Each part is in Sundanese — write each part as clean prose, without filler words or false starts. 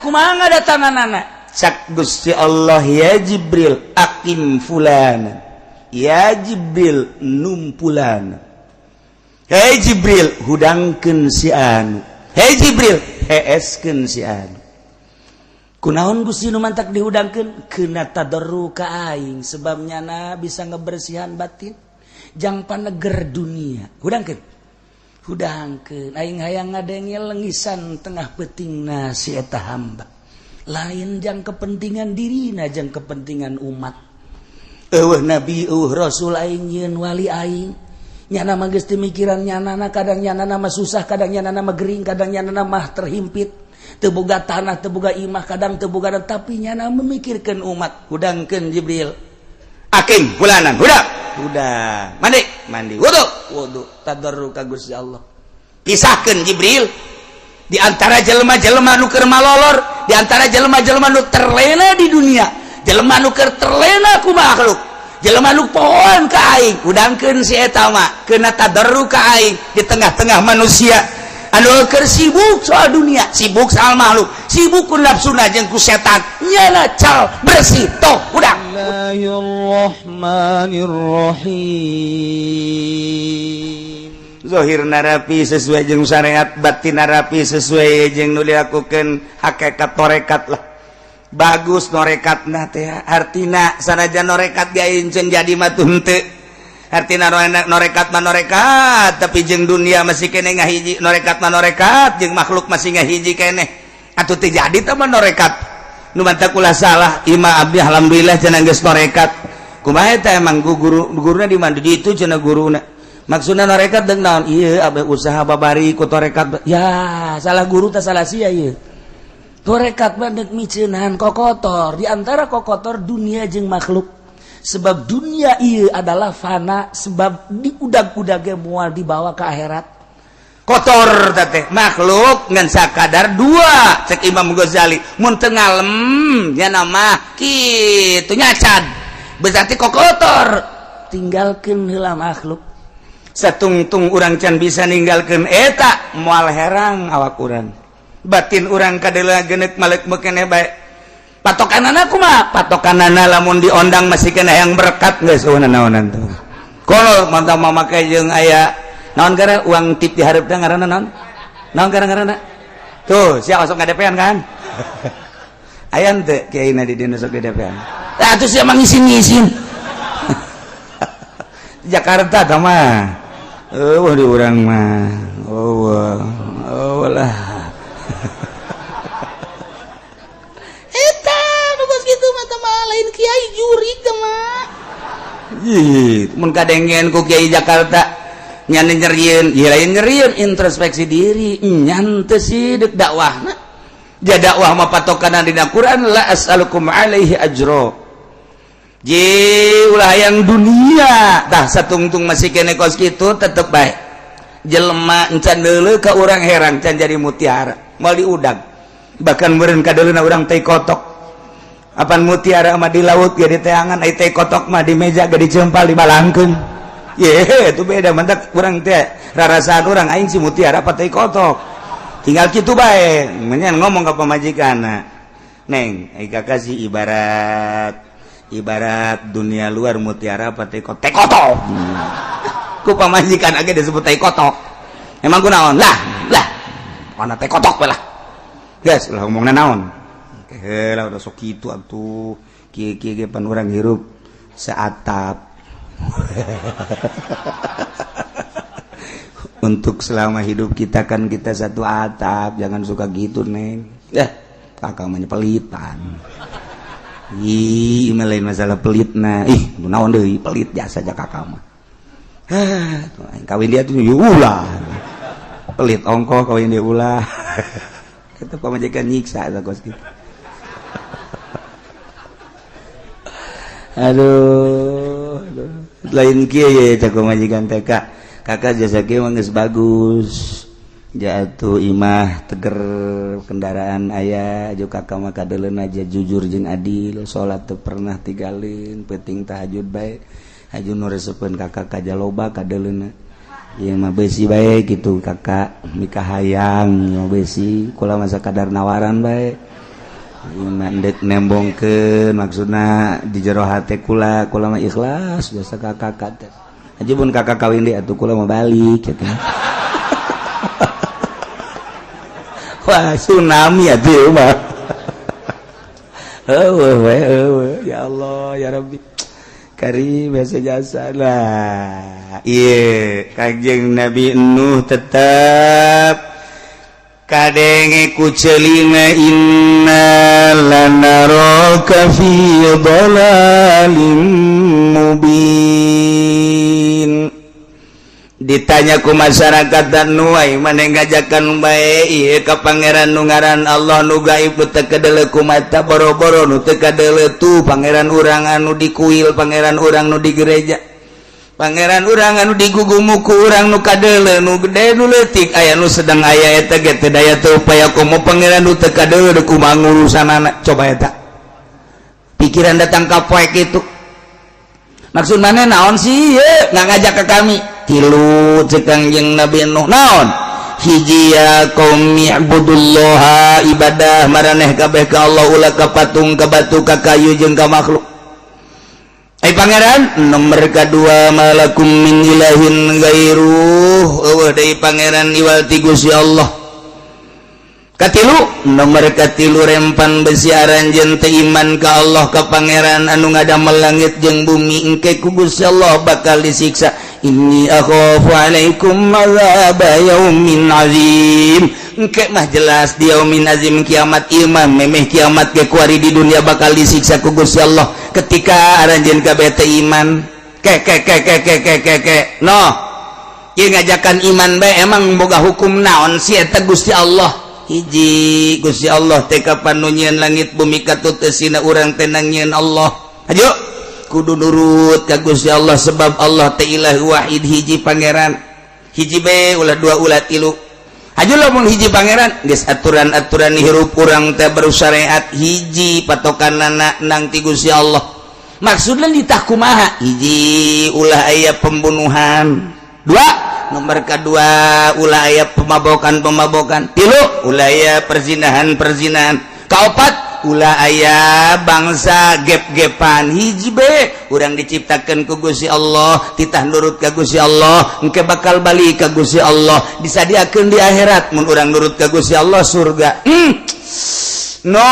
Kumaha ngadatanganana? Cak Gusti Allah, ya Jibril, akim fulana, ya Jibril, numpulana, hei Jibril, hudangkeun si anu, hei Jibril, heeskeun si anu. Kunaon Gusti nu mantak dihudangkeun? Kena tadarru ka aing, sebab nyana bisa ngebersihan batin jang paneger dunia. Hudangkeun, hudangkeun, aing hayang ngadenge lengisan tengah peutingna si eta hamba, lain jang kepentingan dirina, jang kepentingan umat. Eueuh nabi, eueuh rasul, aing nyieun wali aing. Nyana mah geus teu mikiran nyanana. Kadang nyanana mah susah, kadang nyanana mah gering, kadang nyanana mah terhimpit, teu boga tanah, teu boga imah, kadang teu boga, tapi nyana memikirkan umat. Hudangkeun Jibril, akim fulanan, hudang, hudang, mandi, mandi, wudu, wudu, tadarru ka Gusti Allah. Pisahkeun Jibril di antara jelema-jelema nu keur malolor, di antara jelema-jelema nu terlena di dunia, jelema nu keur terlena ku makhluk, jelema nu pohoan ka aing. Hudangkeun si eta mah, kena tadarru ka aing di tengah-tengah manusia anu keur sibuk soal dunia, sibuk soal makhluk, sibuk ku nafsuna jeung ku setan. Nyana cal bersih toh, hudang. Bismillahirrahmanirrahim. Zohir narapi sesuai jeung syariat, batin narapi sesuai jeung nu dilakukeun hakikat torekat lah. Bagus norekat na teh, artina sanajan norekat ge can jadi mah teu artina norekat mah norekat, tapi jeung dunia masih keneh ngahiji. Norekat mah norekat, jeung makhluk masih ngahiji keneh, atuh teu jadi teh mah norekat. Nu mantak ulah salah ima abdi, alhamdulillah cenah geus norekat. Kumaha eta emang guru guruna di mana di itu cenah guruna? Maksudna norekat deung naon ieu? Abeh usaha babari ku torekat, ya salah guru teh, salah sia ieu. Torekat mah deuk miceunahan kokotor, di antara kokotor dunia jeung makhluk, sebab dunia ieu adalah fana, sebab diudag-udag ge moal dibawa ke akhirat. Kotor teh makhluk ngan sakadar dua, cek Imam Ghazali, mun teu ngalem nya nama kitu nyacad, berarti kokotor. Tinggalkeun heula makhluk. Satungtung urang can bisa ninggalkeun eta, moal herang awak urang, batin urang kadeula genek malek mekene bae. Patokanana kumaha? Patokanana lamun diondang masih kena yang berkat, geus eueuh naonan tuh. Kono mantap mamakai jeung aya naon gara uang tip di hareup ngaranna naon? Naon gara ngaranna? Tuh, sia osok ngadepean kan? Aya teu kiai na di dieu sok didepean? Ah, atuh sia mah ngisin-ngisin. Jakarta tah mah. Eueuh di urang mah. Eueuh. Eueuh lah. Eta nu geus kitu mah teh mah lain kiai, jurig teh mah. Ih, mun kadengen ku kiai Jakarta nyan nyerieun, ieu lain nyerieun, introspeksi diri, nyan teu sideuk dakwahna. Ja dakwah mah patokanna dina Quran, la as'alukum alaihi ajro. Ji ulah yang dunia tah, satungtung masih kene kos kitu tetep bae. Jelema encan deuleu ka urang herang, can jadi mutiara, moal diudag. Bahkan meureun kadeuleuna urang teh kotok. Apan mutiara mah di laut ge diteangan, ai teh kotok mah di meja ge dicempal, dibalangkeun. Ye, itu beda. Mantak urang teh rarasaan urang, aing si mutiara apa teh kotok? Tinggal kitu bae, menyan ngomong ke pamajikan, "Neng, ai kakak sih ibarat ibarat dunia luar mutiara apa teh kotok?" Teh kotok. Ku pamajikan age disebut teh kotok. Emang ku naon? Lah, lah. Mana teh kotok we lah. Geus, ulah ngomongna naon. Heula udah sok kitu atuh. Kieu-kieu ge pan urang hirup seatap. Untuk selama hidup kita kan kita satu atap, jangan suka gitu, Neng. Ya, kakak mah pelitan. Ih, lain masalah pelit nah. Ih, naon deui pelit jasa aja kakak mah. Hah, kawin dia tuh ulah. Pelit ongkoh kawin dia ulah. Itu pamajikan nyiksa eta kos kitu. Aduh, aduh. Lain kieu ye cak pamajikan TK. Kakak jasa kieu mah geus bagus. Jatuh imah teger, kendaraan aya, aju kakak mah kadeuleun aja jujur jeung adil, salat teu pernah tinggalin, penting tahajud bae. Aju nu resepeun kakak kaja loba kadeuleunna. Ieu mah beusi bae kitu kakak, mikahayang mah beusi, kula mah sakadar nawaran bae. Ndek nembongkeun maksudna di jero hate kula, kula mah ikhlas biasa kakak teh. Aja pun kakak kawin deui atuh kula mah balik gitu. Wah, tsunami atuh mah. Heueuh we heueuh, ya Allah ya Rabbi. Kari biasa jasa lah. Ieu Kangjeng Nabi Nuh tetep kadenge ku celina, inna lanaraka fi dhalalim mubin. Ditanya ku masyarakat dan nuai mana ngajakan bae ieu ka pangeran nu ngaran Allah nu gaib, nu teu kadele ku mata, boro-boro nu teu kadele tuh pangeran urang anu di kuil, pangeran urang nu di gereja, pangeran urang anu digugumu ku urang nu kadele, nu gede nu leutik, aya nu sedang, aya eta ge teu daya teu upaya, komo pangeran nu teu kadele kumaha ngurusanana. Coba eta pikiran datang ka poek itu, maksud mana naon sih ye nggak ngajak ke kami? Tilu cek Kangjeng Nabi Nuh. Naon? Hiji, ya qaumi ibudullaha, ibadah maraneh kabeh ka Allah, ulah ka patung, ka batu, ka kayu jeung ka makhluk. Ay pangeran nomor kedua, malakum min ilahin ghairuh, eueuh deui pangeran iwal ti Gusti Allah. Katilu, nomor katilu, rempan besi aranjeun teu iman ka Allah, ka pangeran anu ngadamel langit jeung bumi, engke ku Gusti Allah bakal disiksa. Inni akhafu alaikum azaba yaumin azim. Engke mah jelas di yaumin azim, kiamat. Ieu mah memeh kiamat ge kuari di dunia bakal disiksa ku Gusti Allah ketika aranjeun kabeh teu iman. Ke ke ke ke ke ke ke ke no, ieu ngajakan iman bae, emang boga hukum naon sih eta Gusti Allah? Hiji, Gusti Allah teh kapan nu nyieun langit bumi, katut sina urang teh nyieun Allah. Ayo kudu nurut ka Gusti Allah, sebab Allah teh ilah wahid, hiji pangeran, hiji be, ulah dua, ulah tilu. Ayo lamun hiji pangeran geus aturan-aturan hirup urang teh baru syariat hiji patokanana nang ti Gusti Allah. Maksudna ditah kumaha? Hiji, ulah aya pembunuhan. Dua, nomor kedua, ulah aya pemabokan pemabokan. Tilu, ulah aya perzinahan perzinahan. Kaopat, ulah aya bangsa gep-gepan. Hiji be, urang diciptakan ku Gusti Allah, titah nurut ka Gusti Allah, engke bakal balik ka Gusti Allah, disadiakeun di akhirat mun urang nurut ka Gusti Allah surga. No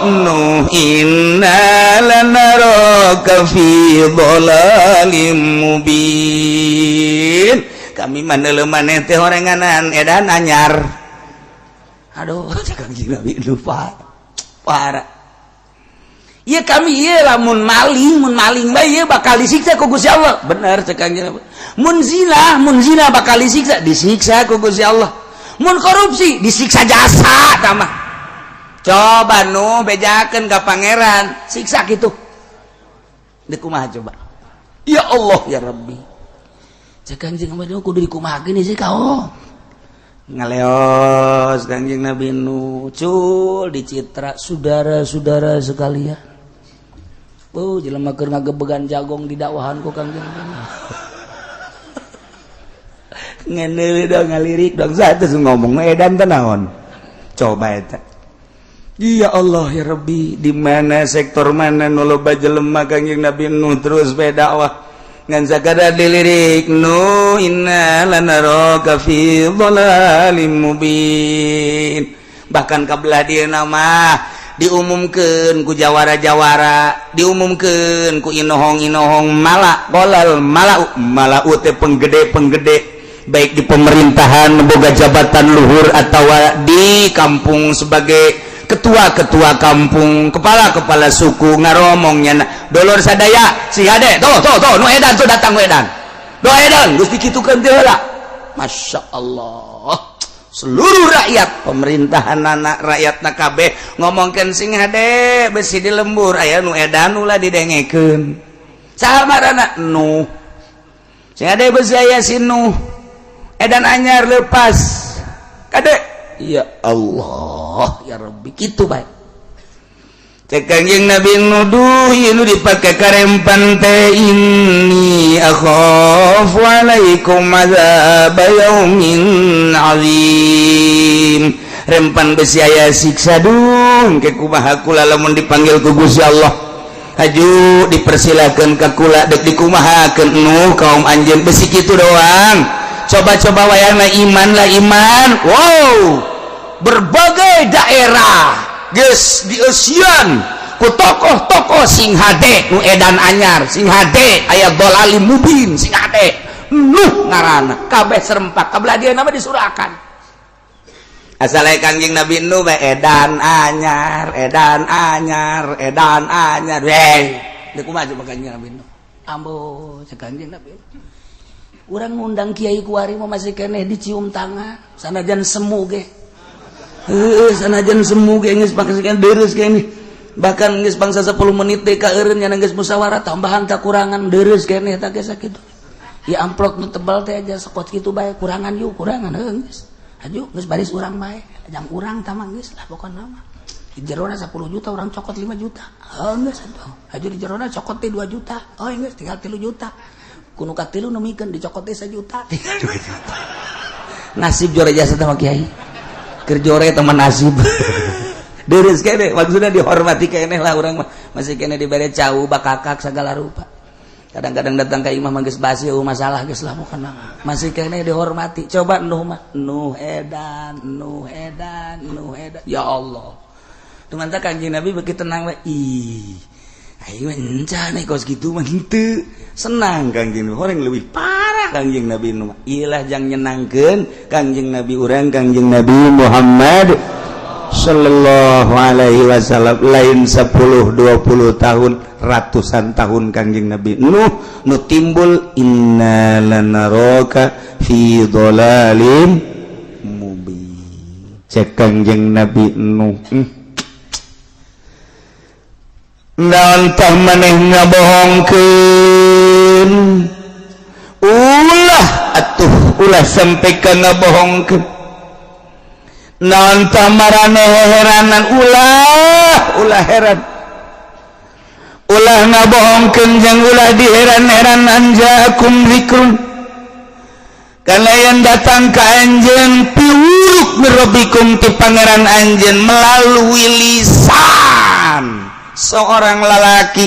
no, inna lanaraka fi dhalalim mubin. Kami manele maneh teh horenganan edan anyar. Aduh, cek Kangjeng Nabi, lupa parah. Iya, kami iya lamun maling, mun maling bae ieu bakal disiksa ku Gusti Allah. Bener cek Kangjeng Nabi. Mun zina, mun zina bakal disiksa, disiksa ku Gusti Allah. Mun korupsi disiksa jasa tamah. Coba nu bejakeun ka pangeran, siksa gitu. Deuk kumaha coba? Ya Allah ya Rabbi. Cek Kangjeng Nabi, kudu dikumahakeun sih kau. Ngaleos Kangjeng Nabi nu cul dicitra, saudara-saudara sekalian. Oh, jelema keur ngagebegan jagong di dakwahan ku Kangjeng Nabi. Ngeneuli dong, ngalirik dong, satu ngomong edan teh naon. Coba eta. Ya Allah ya Rabbi, di mana sektor mana nu loba jelema Kangjeng Nabi nu terus bae dakwah ngan sakadar dilirik, nu inna lanaraka fi dhalalim mubin. Bahkan kabelah dieu mah diumumkeun ku jawara-jawara, diumumkeun ku inohong-inohong, mala golal malau malau teh penggede-penggede, baik di pemerintahan boga jabatan luhur atau di kampung sebagai ketua-ketua kampung, kepala-kepala suku, ngaromongnya, "Dulur sadaya, si hade tuh tuh tuh, nu edan tuh datang, nu edan do edan geus dikitukeun teh heula." Masya Allah, seluruh rakyat, pemerintahan, anak rakyat kabeh ngomongkeun, "Sing hade, besi di lembur aya nu edan, ulah didengekeun." Saha marana? Nu sing hade, besi aya si nu edan anyar lepas kade. Ya Allah ya Rabbi, kitu bae cek Kangjeng Nabi nuduh ieu nu dipake karempan teh, inni akhafu alaikum azab yaumin azim. Rempan besi aya siksa. Dung ke kumaha kula lamun dipanggil ku Gusti Allah? Haju dipersilakan ka kula, dek dikumahakeun nu kaum anjeun? Besi kitu doang. Coba-coba wayahna iman lah, iman. Wow, berbagai daerah geus dieusian ku tokoh-tokoh sing hade, nu edan anyar, sing hade aya dolalim mubin, sing hade Nuh ngaranna. Kabeh serempak kabelah dia nama disurakan. Asal Kangjeng Nabi Nuh bae edan anyar, edan anyar, edan anyar. Wey, deuk kumaha coba Kangjeng Nabi Nuh? Ambo, cek Kangjeng Nabi, urang ngundang kiai kuari mah masih keneh dicium tangan, sanajan semu ge. Heueuh, sanajan semu ge geus pake deres keneh. Bahkan geus bangsa 10 menit teh ka eureun nya, geus musyawarah tambahan tak kurangan, deres keneh tah ge sakitu. Ya amplop nu tebal teh aja sekot kitu bae, kurangan yuk, kurangan, heuh geus. Aju geus baris urang bae, jang urang tah mah geus lah pokona mah. Di jerona 10 juta, urang cokot 5 juta. Oh geus atuh. Aju di jerona cokot teh 2 juta. Oh geus, tinggal 3 juta. Ku nu katilu nemikeun dicokot teh 1 juta, tinggal 2 juta. Nasib jore jasa teh mah kiai. Keur jore teman nasib. Deres kene, maksudnya dihormati keneh lah urang mah. Masih kene dibere cau, bakakak segala rupa. Kadang-kadang datang ke imah mah geus basi, oh masalah geus lah pokona. Masih kene dihormati. Coba Nuh mah, Nuh edan, Nuh edan, Nuh edan. Ya Allah. Tuh mantap Kanjeng Nabi begitu tenang we. Ih. Ayo encan kos gitu mah henteu. Senang Kangjeng Nabi. Orang lebih parah Kangjeng Nabi Nuh. Ilah jang nyenangkeun Kangjeng Nabi urang, Kangjeng Nabi Muhammad Shallallahu Alaihi Wasallam. Lain 10 20 tahun, ratusan tahun Kangjeng Nabi Nuh nu timbul inna lanaraka fi dhalalim mubin. Cek Kangjeng Nabi Nuh, Naon tah maneh ngabohongkeun? Ulah atuh, ulah sampai ka ngabohongkeun. Naon tah maraneh heranan? Ulah, ulah heran, ulah ngabohongkeun jeung ulah diheran-heran. An jaakum dzikrun, karena yang datang ke anjeun piwuruk mirabbikum ti pangeran anjeun melalui lisan seorang lalaki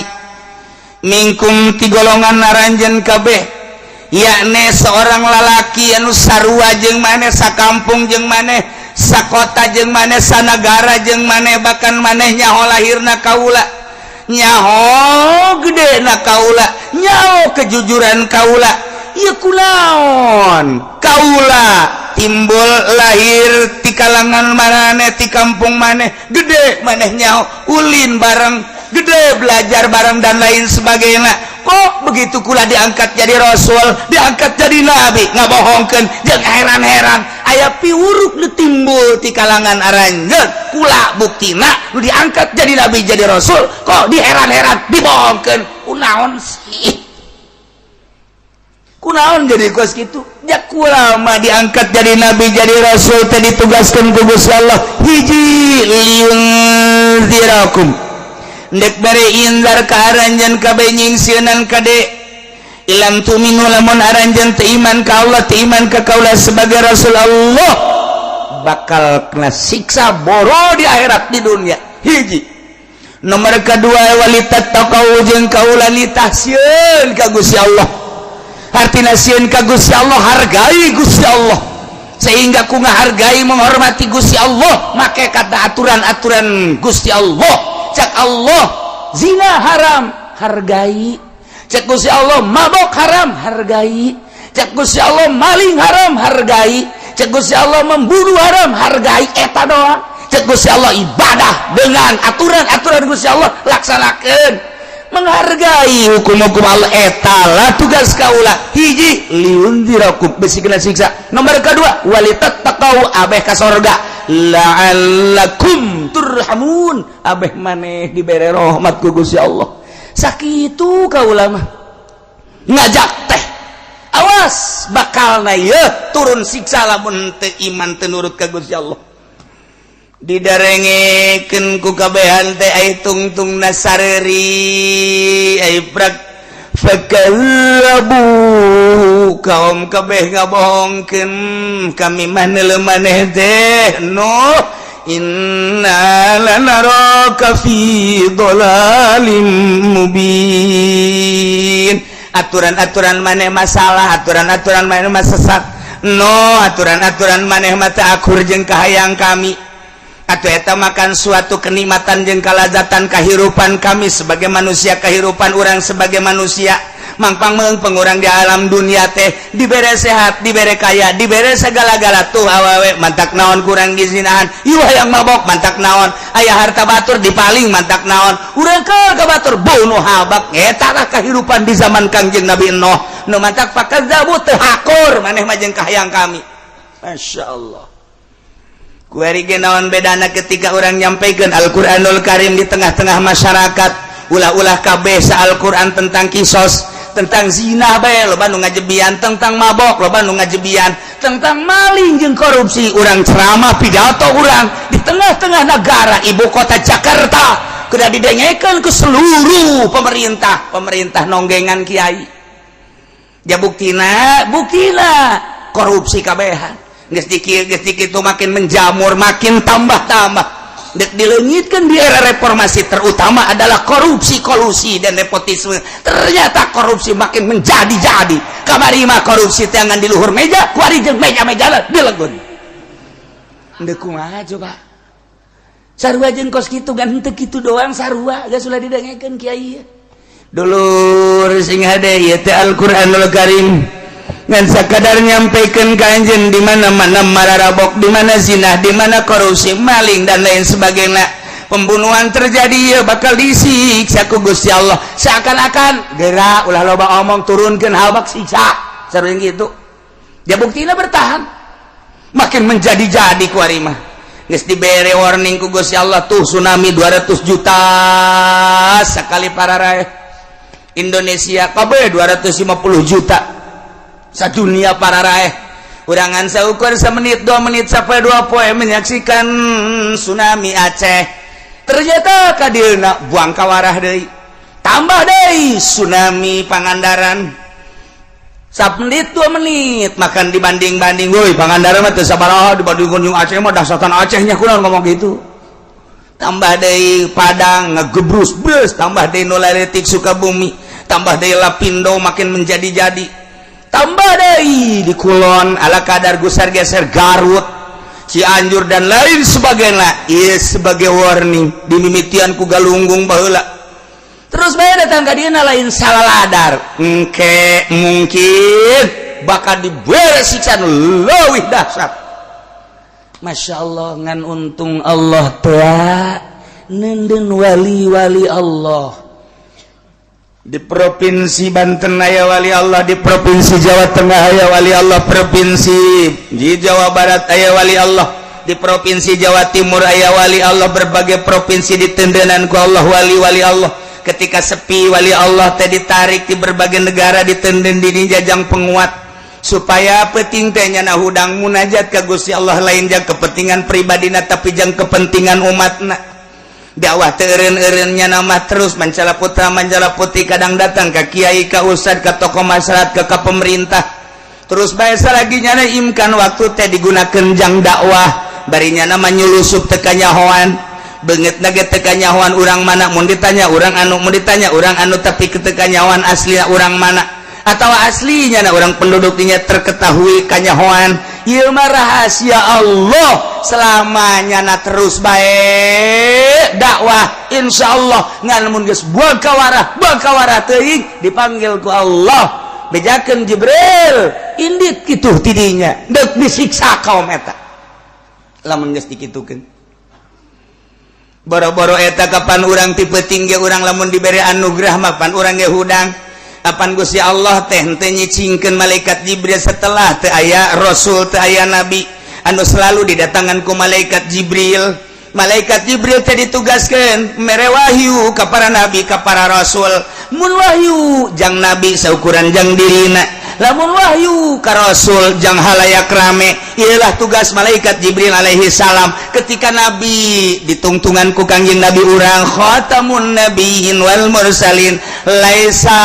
minkum ti golongan aranjeun kabeh, yakni seorang lalaki anu sarua jeung maneh, sakampung jeung maneh, sakota jeung maneh, sanagara jeung maneh. Bahkan maneh nyaho lahirna kaula, nyaho gede na kaula, nyaho kejujuran kaula. Ieu kunaon kaula timbul lahir ti kalangan maneh, ti kampung maneh, gede maneh nyaho, ulin bareng, gede belajar bareng, dan lain sebagainya, kok begitu kula diangkat jadi rasul, diangkat jadi nabi, ngabohongkeun jeung heran-heran? Aya piwuruk nu timbul ti kalangan aranjeun kula, buktina nu diangkat jadi nabi, jadi rasul, kok diheran-heran, dibohongkeun? Kunaon sih? Kunaon jadi kos kitu? Ya kula mah diangkat jadi nabi, jadi rasul teh ditugaskan ku Gusti Allah hiji, liyunzirakum, ndek bere inzar ka aranjeun kabeh, nyingsieunan kade. Ilam tuminu, lamun aranjeun teu iman ka Allah, teu iman ka kaula sebagai rasul Allah, bakal kena siksa boro di akhirat, di dunia. Hiji. Nomor kedua, walitattaqau, jeung kaula nitah sieun ka Gusti Allah. Artina sieun ka Gusti Allah, hargai Gusti Allah, sehingga ku ngahargai, menghormati Gusti Allah, make kata aturan-aturan Gusti Allah. Cak Allah zina haram, hargai. Cek Gusti Allah mabok haram, hargai. Cek Gusti Allah maling haram, hargai. Cek Gusti Allah membunuh haram, hargai. Eta doang. Cek Gusti Allah ibadah dengan aturan-aturan Gusti Allah, laksanakan, menghargai hukum-hukum Allah. Etalah tugas kaula. Hiji, liunzirakum, besi kena siksa. Nomor kedua, walitattaqau, abeh ka sorga, la'allakum turhamun, abeh maneh dibere rahmat ku Gusti Allah. Sakitu kaula mah ngajak teh. Awas, bakal na ieu turun siksa lamun teu iman, teu nurut ka Gusti Allah. Didarengekeun ku kabehan teh, ai tungtung nasareri, ai prak Fakazzabu, kaum kabeh ngabohongkeun kami mah maneh teh Nuh. Inna lanaraka fi dhalalim mubin. Aturan-aturan maneh masalah, aturan-aturan maneh mah sesat no, aturan-aturan maneh mah teu akur jeung kahayang kami. Atau eta makan suatu kenikmatan jeung kalazatan kehidupan kami sebagai manusia, kehidupan orang sebagai manusia mangpang meungpeung urang di alam dunia teh dibere sehat, dibere kaya, dibere segala-gala. Tuh awewe mantak naon kurang dizinahan, ieu hayang mabok mantak naon, aya harta batur dipaling mantak naon, urang keur ka batur bunuh habak. Eta lah kehidupan di zaman Kangjeng Nabi Nuh. Nu mantak fakadzabu, teu hakur maneh mah jeung kahayang kami. Masya Allah. Kuari ge naon bedana ketika orang nyampaikan Al-Qur'anul Karim di tengah-tengah masyarakat? Ulah-ulah kabeh sa Al-Qur'an tentang kisos, tentang zina bae loba nu ngajebian, tentang mabok loba nu ngajebian, tentang maling jeung korupsi. Urang ceramah, pidato urang di tengah-tengah negara, ibu kota Jakarta, kudu didengekeun ke seluruh pemerintah. Pemerintah nonggengan kiai ya. Buktina, buktina korupsi kabehan geus dikit geus dikit itu makin menjamur, makin tambah-tambah. Dek dileungitkan di era reformasi, terutama adalah korupsi, kolusi, dan nepotisme. Ternyata korupsi makin menjadi-jadi. Kamari mah korupsi tangan di luhur meja, kuari jeung meja-meja dilegun. Ndek kumaha coba? Sarua jeung kos kitu kan, henteu kitu doang, sarua geus ulah didengekeun kiai. Dulur sing hade, ieu teh Al-Qur'anul Karim ngan sakadar nyampaikan ka anjeun di mana-mana mararabok, di mana zina, di mana korupsi, maling, dan lain sebagainya, pembunuhan terjadi ya bakal disiksa ku Gusti Allah. Seakan-akan gerak, ulah loba omong, turunkeun habak, siksa sering gitu ya. Buktinya bertahan, makin menjadi-jadi. Kuari mah geus dibere warning ku Gusti Allah. Tuh tsunami 200 juta sekali pararaeh. Indonesia kabeh 250 juta, sadunia pararaeh. Urangan saukur semenit, 2 menit sampai 2 poe menyaksikan tsunami Aceh. Ternyata kadilna buang kawarah deui, tambah deui tsunami Pangandaran. Menit 2 menit makan dibanding-banding, woi, Pangandaran mah teu sabaraha dibandingkeun jeung Aceh mah, dahsatan Acehnya kurang ngomong gitu. Tambah deui Padang ngegebrus bres, tambah deui nu laletik Sukabumi, tambah deui Lapindo makin menjadi-jadi, tambah deui di Kulon ala kadar gusar geser Garut, Cianjur, dan lain sebagainya. Iya, sebagai warning dimimitian ku Galunggung baheula. Terus bae datang ka dieu lain salah ladar, engke mungkin bakal dibere siksa nu leuwih dahsyat. Masya Allah. Ngan untung Allah tea nenden wali-wali Allah. Di Provinsi Banten aya wali Allah, di Provinsi Jawa Tengah aya wali Allah, Provinsi di Jawa Barat aya wali Allah, di Provinsi Jawa Timur aya wali Allah. Berbagai provinsi ditendenan ku Allah wali-wali Allah. Ketika sepi, wali Allah teh ditarik di berbagai negara, ditenden di jajang penguat supaya penting teh nyana hudang munajat ka Gusti Allah, lain jang kepentingan pribadina tapi jang kepentingan umatna. Dakwah teu eureun-eureunnya nama terus mancala putra, mancala putri, kadang datang ke kiai, ka ustad, ke tokoh masyarakat, ke pemerintah. Terus bahasa lagi nyana imkan waktu teh digunakan jang dakwah, bari nyana nyulusup teu kanyahoan, beungeut ge teu kanyahoan urang mana. Mun ditanya urang anu, mun ditanya urang anu, tapi teu kanyahoan asli urang mana atau aslinya na orang penduduknya terketahui kanyahoan. Ieu mah rahasia Allah selamanya. Na terus baik dakwah, insya Allah. Ngan mun geus buang kawarah, buang kawarah teuing, dipanggil ku Allah, bejakeun Jibril, indit kitu tidinya deuk disiksa kaum eta lamun geus dikitukeun. Boro-boro eta, kapan urang tipe tinggi, urang lamun diberi anugerah mah pan urang ge hudang. Kapan Gusti Allah teh henteu nyicingkeun malaikat Jibril setelah teu aya rasul, teu aya nabi anu selalu didatangan ku malaikat Jibril. Malaikat Jibril teh ditugaskeun mere wahyu ka para nabi, ka para rasul. Mun wahyu jang nabi saukuran jang dirina, lamun wahyu ka rasul jang halayak rame. Ialah tugas malaikat Jibril alaihi salam ketika nabi ditungtungan ku Kangjeng Nabi urang, khatamun nabiyyin wal mursalin, laisa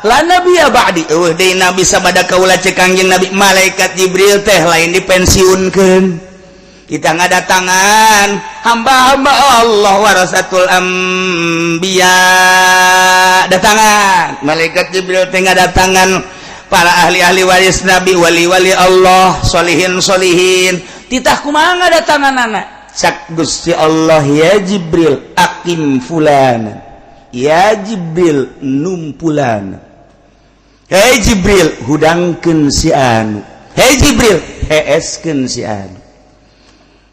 La nabiyya ba'di, euweuh deui nabi sabada kaula, cek Kangjeng Nabi. Malaikat Jibril teh lain dipensiunkeun, kita ngadatangan hamba-hamba Allah, warasatul anbiya. Datangan malaikat Jibril teh ngadatangan para ahli-ahli waris nabi, wali-wali Allah, solihin solihin. Titah kumaha ngadatangan anak? Cak Gusti Allah, "Ya Jibril, aqim fulana. Ya Jibril, numpulan. Hei Jibril, hudangkeun si anu. Hei Jibril, heeskeun si anu."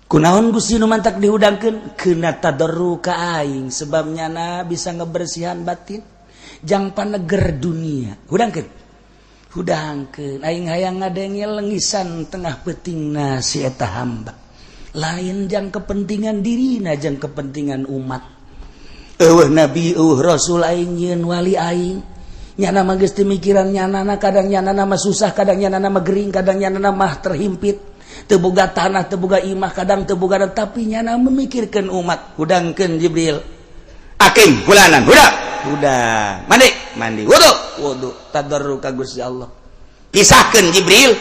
Kunaon, Gusti, nu mantak dihudangkeun? Kena tadarru ka aing, sebab nyana bisa ngebersihan batin jang paneger dunia. Hudangkeun, hudangkeun, aing hayang ngadenge lengisan tengah peutingna si eta hamba, lain jang kepentingan dirina, jang kepentingan umat. Euweuh nabi, euweuh rasul, aing nyieun wali aing. Nyana mah geus teu mikiran nyana. Kadang nyana mah susah, kadang nyana mah gering, kadang nyana mah terhimpit, teu boga tanah, teu boga imah, kadang teu boga, tapi nyana memikirkan umat. Hudangkeun, Jibril, aqim fulanan. Hudang, hudang, mandi, mandi, wudu, wudu, tadarru ka Gusti Allah. Pisahkeun, Jibril,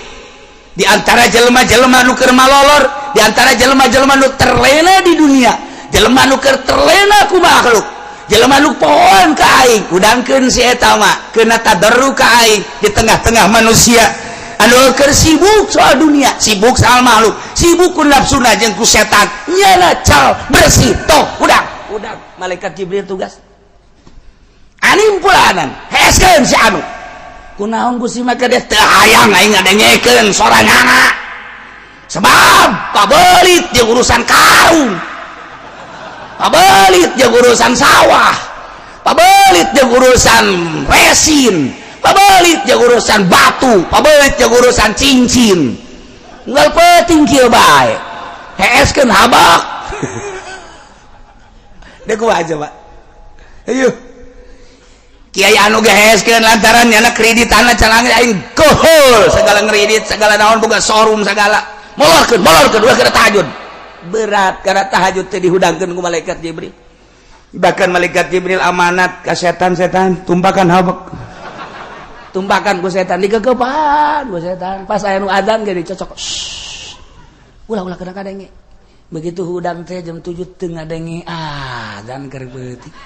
di antara jelema-jelema nu keur malolor, di antara jelema-jelema nu terlena di dunia, jelema nu keur terlena ku makhluk, jelema nu pohoan ka aing. Hudangkeun si eta mah, kena tadarru ka aing di tengah-tengah manusia anu keur sibuk soal dunia, sibuk soal makhluk, sibuk ku nafsuna jeung ku setan. Nyana cal bersih toh. Hudang, hudang. Malaikat Jibril tugas anim fulanan, heskeun si anu. Kunaon, Gusti, maka dia? Teu hayang aing ngadengekeun sorangan, sebab pabelit jeung urusan karung, pabelit jeung urusan sawah, pabelit jeung urusan resin, pabelit jeung urusan batu, pabelit jeung urusan cincin. Unggal peuting kieu bae, heeskeun habak. Deh, kumaha coba? Ayo, kiai anu geheeskeun lantaran nyana kredit tanah calang aing kohol segala, ngredit segala, naon, boga showroom segala, molorkeun, molorkeun, ulah kana tahajud. Berat karena tahajud teh dihudangkeun ku malaikat Jibril. Bahkan malaikat Jibril amanat ka setan, "Setan, tumpakan habek." Tumpakan ku setan, digegepan ku setan. Pas aya nu adzan ge dicocok, "Ulah, ulah kena kadenge." Begitu hudang teh jam 7 teu ngadenge adzan keur peuting.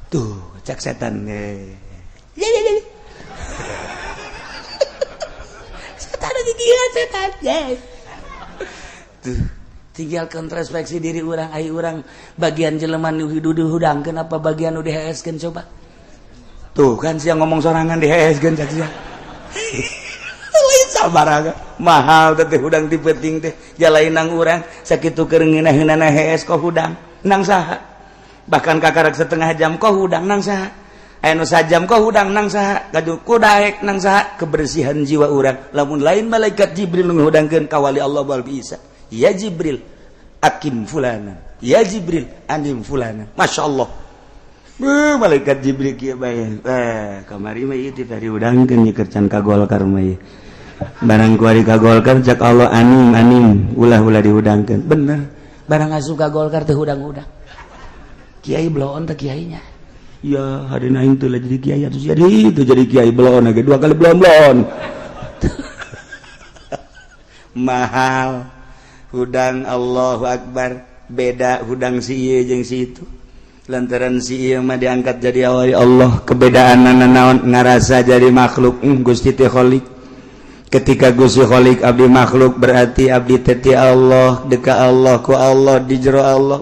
"Tuh," cak setan, "Ya ya ya, setan lagi gila, setan ya." Tuh, tinggal introspeksi diri orang. Ai urang bagian jelema nu dihudangkeun apa bagian nu diheeskeun, coba? Tuh kan, siang ngomong sorangan, diheeskeun cak sia. Lain sabar, mahal teh hudang ti peuting teh jalain nang urang sakitu keur ngeunah-ngeunahna hees kok hudang nang saha? Bahkan kakarak setengah jam kok hudang nang saha? Aya nu sajam kok hudang nang saha? Kadu kudaek nang saha? Kebersihan jiwa urang, lamun lain malaikat Jibril nu ngahudangkeun, kawali Allah bal bisa. "Ya Jibril, aqim fulana. Ya Jibril, anim fulana." Masya Allah. Beuh, malaikat Jibril kieu bae. Eh, kamari mah ieu teh dihudangkeun nyeker can ka Golkar mah ieu. Barang kuari ka Golkar, cak Allah, "Anim, anim, ulah, ulah dihudangkeun." Bener. Barang asup ka Golkar teh hudang-hudang. Kiai bloon teh kiainya. Ya, hari aing teh lah jadi kiai atuh, jadi itu jadi kiai bloon lagi dua kali bloon-bloon. Mahal hudang, Allahu Akbar. Beda hudang si ieu jeung si itu, lantaran si ieu mah diangkat jadi wali Allah. Kebedaan naon? Ngarasa jadi makhluk. Gusti teh Khalik. Ketika Gusti Khalik, abdi makhluk, berarti abdi teh ti Allah, deka Allah, ku Allah, di jero Allah.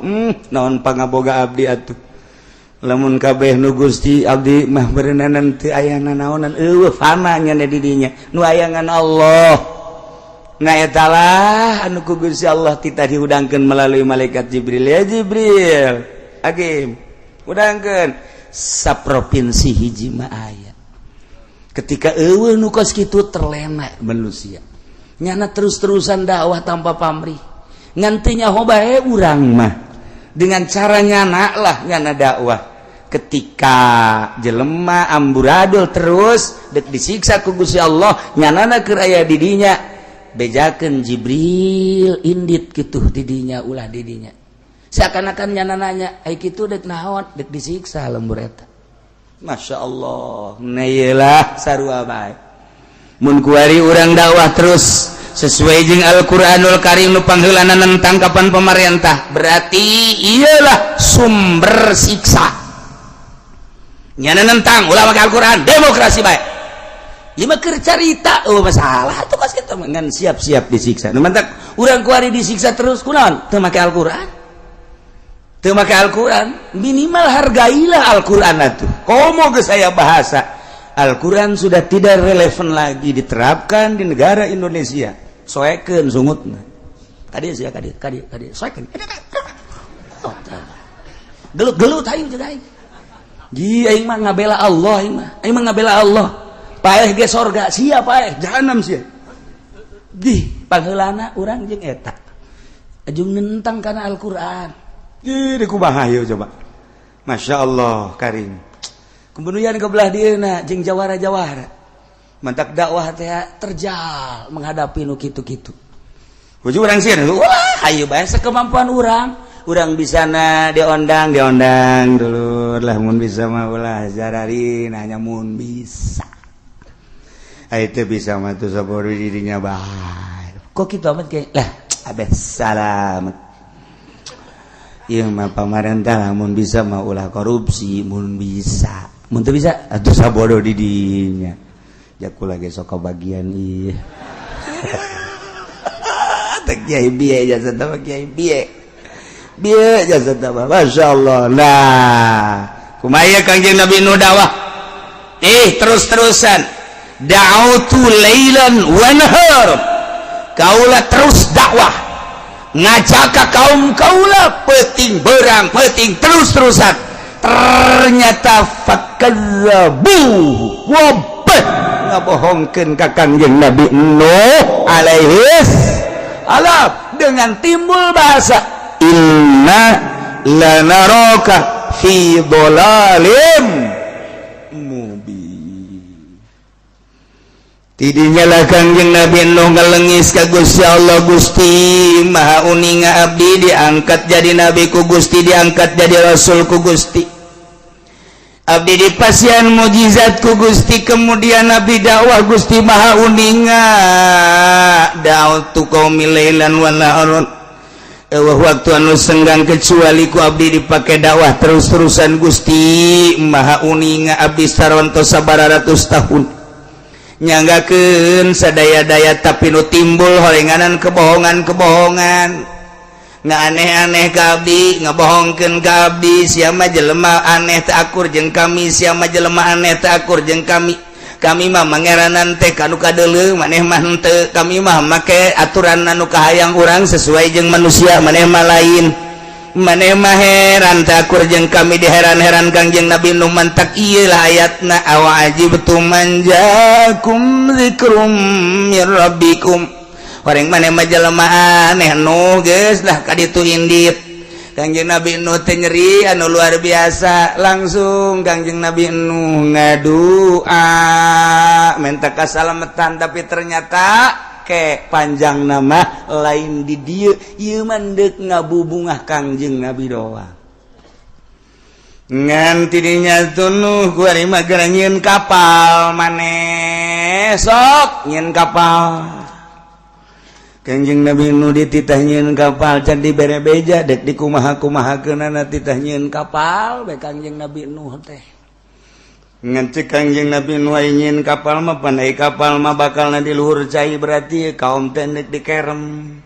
Naon pangaboga abdi atuh lamun kabeh nu Gusti? Abdi mah berenanan teu aya nanaonan, eueuh, fana nya di dinya, nu ayangan Allah. Nah, etalah anu ku Gusti Allah tita dihudangkeun melalui malaikat Jibril. "Ya Jibril, aqim." Hudangkeun saprovinsi hiji mah aya. Ketika eueuh nu kos kitu, terlena manusia. Nyana terus-terusan dakwah tanpa pamrih, ngantinya bae urang mah dengan cara nyana lah, nyana dakwah. Ketika jelema amburadul terus, dek disiksa ku Gusti Allah. Nyanana keur aya di dinya, bejakeun Jibril, "Indit kitu didinya, ulah didinya." Seakan-akan nyana nanya, "Ai kitu dek naon?" Dek disiksa lembur eta. Masya Allah, nah, sarua bae mun kuari urang dakwah terus sesuai jeung Al-Qur'anul Karim, nu pangheulana tangkapan pemerintah, berarti iyalah sumber siksa. Nyana nentang, ulah make Al-Qur'an, demokrasi bae. Ieu mah keur carita, oh masalah tuh kos kitu ngan siap-siap disiksa. Nu mantak urang kuari disiksa terus kunaon? Teu make Al-Qur'an. Teu make Al-Qur'an, minimal hargailah Al-Qur'an atuh. Komo geus aya bahasa Al-Quran sudah tidak relevan lagi diterapkan di negara Indonesia. Soekeun sungutna. Kadieu sia, kadieu, kadieu, kadieu. Soekeun. Oh, gelut-gelut aing jeung aing. Ji, aing mah ngabela Allah aing mah. Aing mah ngabela Allah. Paeh ge sorga, sia paeh jahanam sia. Di pangheulana urang jeung eta. Ajung nentang kana Al-Qur'an. Ih, di kumaha ieu coba? Masya Allah, karim. Kemudian ke belah dieuna jeung jawara-jawara. Mantak dakwah teh terjal menghadapi nu kitu-kitu. Hujung urang sieun, wah, hayu bae kemampuan urang. Urang bisa na diondang, diondang dulu lah, mun bisa mah ulah jarari nanya mun bisa. Ayo teu bisa mah tuh sabodo dirinya bae. Kok kitu amat kayak lah, abeh salamet. Ieu mah pamarentah lamun bisa mah ulah korupsi, mun bisa. Mun teu bisa atuh sabodo di dinya. Jaku lagi sok bagian ieu. Teh kiai bieu jasa teh, kiai bieu. Bieu jasa teh, Masya Allah. Nah, kumaha Kangjeng Nabi nu dakwah? Eh, terus-terusan. Da'autu lailan wa nahar. Kaula terus dakwah. Ngajak ka kaum kaula peuting berang peuting terus-terusan. Ternyata fakadzabu, wabeh ngabohongkeun ka Kangjeng Nabi Nuh alaihi salam dengan timbul bahasa inna lanaraka fi dhalalim mubin. Tidinya lah Kangjeng Nabi Nuh ngalengis ka Gusti Allah, "Gusti Maha uninga, abdi diangkat jadi nabi ku Gusti, diangkat jadi rasul ku Gusti, abdi dipasihan mujizat ku Gusti, kemudian Nabi dakwah, Gusti Maha uninga, da'autu qaumi lailan wa naharon, euweuh waktu anu senggang kecuali ku abdi dipake dakwah terus-terusan. Gusti Maha uninga, abdi saronto sabaratus tahun nyanggakeun sadaya-daya, tapi nu timbul horenganan kebohongan-kebohongan, nggak aneh-aneh ka abdi, ngebohongkeun ka abdi. Sia mah jelema aneh, teu akur jeung kami. Sia mah jelema aneh, teu akur jeung kami. Kami mah mangeranan teh kanu kadeuleu, maneh mah henteu. Kami mah make aturan anu kahayang urang sesuai jeung manusia, maneh mah lain. Maneh mah heran, teu akur jeung kami." Diheran-heran Kangjeng Nabi nu mantak ieu lah ayatna, awa ajibtum an jaakum dzikrum mir rabbikum. Horeng maneh mah jelema aneh nu geus lah kaditu indit. Kangjeng Nabi Nuh teh nyeri anu luar biasa. Langsung Kangjeng Nabi Nuh ngadua minta kasalamatan, tapi ternyata ke panjang nama lain di dieu ieu mah deuk ngabubungah Kangjeng Nabi doang. Ngan tidinya tunuh kuari mah geura nyieun kapal. Maneh sok nyieun kapal. Kangjeng Nabi nu dititah nyieun kapal, can dibere beja dek dikumaha-kumahakeunana, titah nyieun kapal bae Kangjeng Nabi Nuh teh. Ngan cek Kangjeng Nabi Nuh, nyieun kapal mah pandai, kapal mah bakalna di luhur cai, berarti kaum teh dek dikerem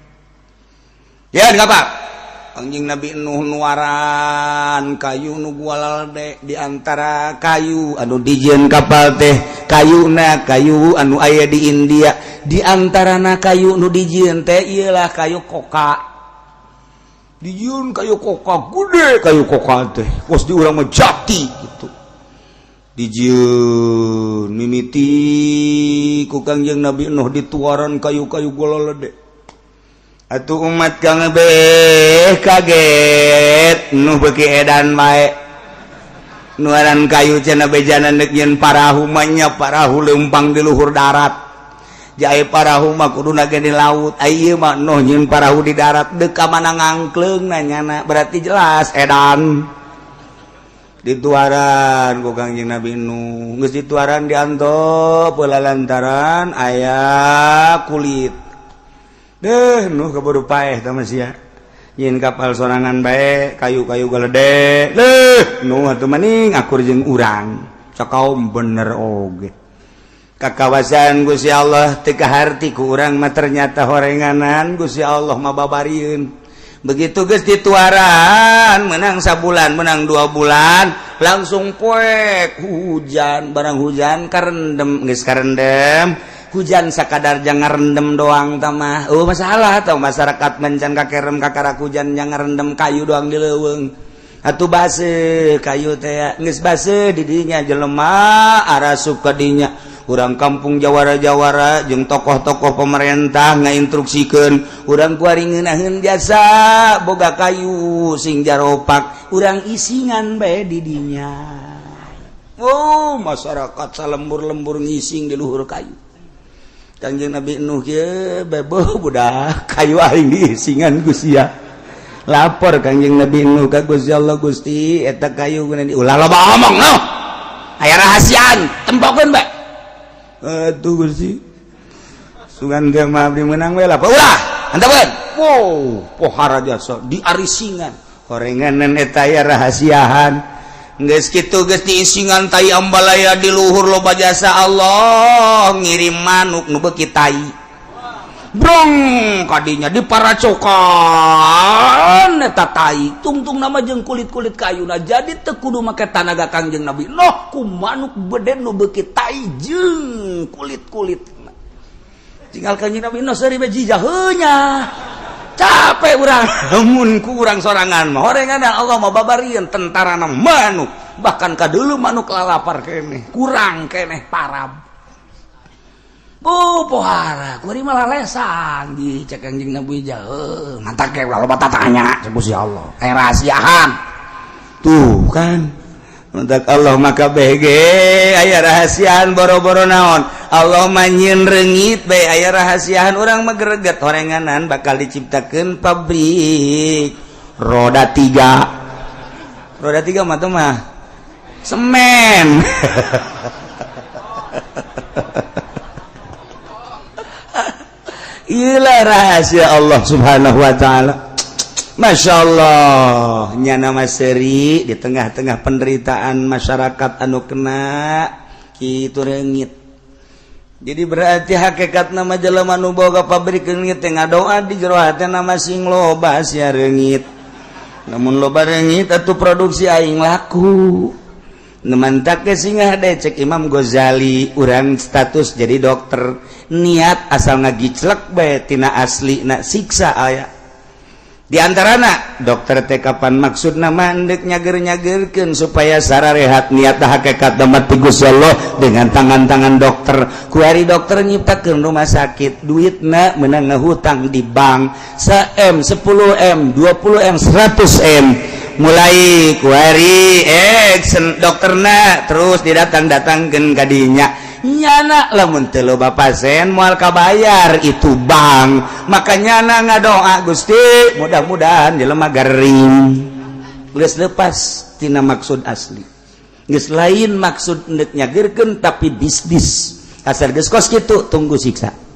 ya di kapal. Kangjeng Nabi Nuh nuaran kayu nu gualalde. Di antara kayu anu dijieun kapal teh kayuna kayu anu aya di India. Di antarana kayu nu dijieun teh iyalah kayu koka. Dijieun kayu koka gede, kayu koka teh kos di urang mah jati gitu. Dijieun mimiti ku Kangjeng Nabi Nuh dituaran kayu-kayu gualalde. Atuh umat kang beh kaget, Nuh beuki edan bae nuaran kayu. Cenah bejanan deuk nyieun parahu mah nya, parahu leumpang di luhur darat jae, parahu mah kuduna ge di laut. Ieu mah Nuh nyieun parahu di darat, deuk ka mana ngangkleung nanyana? Berarti jelas edan. Dituaran ku Kangjeng Nabi Nuh, geus dituaran diantop heula lantaran aya kulit deh. Nuh keburu paeh tah sia, nyieun kapal sorangan bae, kayu-kayu galede leuh. Nuh atuh maning akur jeung urang sakaum, bener oge kakawasan Gusti Allah teu kaharti ku urang mah. Ternyata horenganan Gusti Allah mah babarieun. Begitu geus dituaran, menang sabulan, menang 2 bulan, langsung poek hujan. Barang hujan karendem. Geus karendem hujan, sakadar jangan rendem doang tamah. Oh, masalah atau masyarakat mencan kakerem kakarak hujan yang ngerendem kayu doang di leuweung atuh base kayu teh. Geus base didinya jelema arasup ka dinya. Urang kampung jawara-jawara jeung tokoh-tokoh pemerintah ngainstruksikeun urang kuari ngeunaheun jasa boga kayu sing jaropak, urang isingan bae di dinya. Oh, masyarakat salembur-lembur ngising di luhur kayu. Kangjeng Nabi Nuh kieu bebo, budak kayu aing diisingan ku sia. Lapor Kangjeng Nabi Nuh ka Gusti Allah, "Gusti, eta kayu guna." "Ulah loba omong, Nuh, aya rahasiaan, tempokeun bae." "Aduh Gusti, sugan teh mah abdi menang we lah." "Ulah, hantakeun." Wow, pohara jasa diarisingan horenganan eta aya rahasiahan. Geus kitu, geus diisingan tai ambalaya di luhur loba jasa, Allah ngirim manuk nu beuki tai brong kadinya diparacokan eta tai tungtung nama jeung kulit-kulit kayu. Nah, jadi teu kudu make tanaga Kangjeng Nabi Noh, ku manuk bede nu beuki tai jeung kulit-kulit. Tinggal Kangjeng Nabi Noh seuri bae jijaheunya, capek urang mun ku urang sorangan mah. Horengan Allah mah babarieun tentarana manuk, bahkan kadulu manuk lalapar keneh, kurang keneh parab. Oh, pohara kuari malah lesan di cek Kanjeng Nabi jauh mantak ke ulah loba tatanya. Cek Gusti Allah aya rahasiahan tuh kan. Mantak Allah maka BG aya rahasiaan, boro-boro naon, Allah mah nyieun reungit bae aya rahasiaan, urang mah greget. Horenganan bakal diciptakeun pabrik roda tiga. Roda tiga mah tuh mah semen. Inilah rahasia Allah Subhanahu wa Ta'ala. Masya Allah, nyana seri di tengah-tengah penderitaan masyarakat anu kena kitu reungit. Jadi berarti hakikat nama jelema nu boga pabrik reungit teh ngadoa di jero hati nama sing loba sia reungit. Namun loba reungit atuh produksi aing laku. Nemantak ke singa cek Imam Ghazali, urang status jadi dokter niat asal ngagiclek bae tina asli na, siksa aya di antarana. Dokter teh kapan maksud nama endek nyager-nyagerkeun supaya sararehat, niat hakikat damat ti Gusti Allah dengan tangan-tangan dokter. Kuari dokter nyiptakeun rumah sakit, duitna menang ngehutang di bank 1 M, 10 M, 20 M, 100 M. Mulai kuari dokterna terus didatang-datangkeun kadinya, nyana lamun teu loba pasien moal kabayar itu bank. Maka nyana ngadoa, "Gusti, mudah-mudahan jelema garing." Geus lepas tina maksud asli, geus lain maksud endek nyagerkeun tapi bisnis. Asal geus kos kitu, tunggu siksa.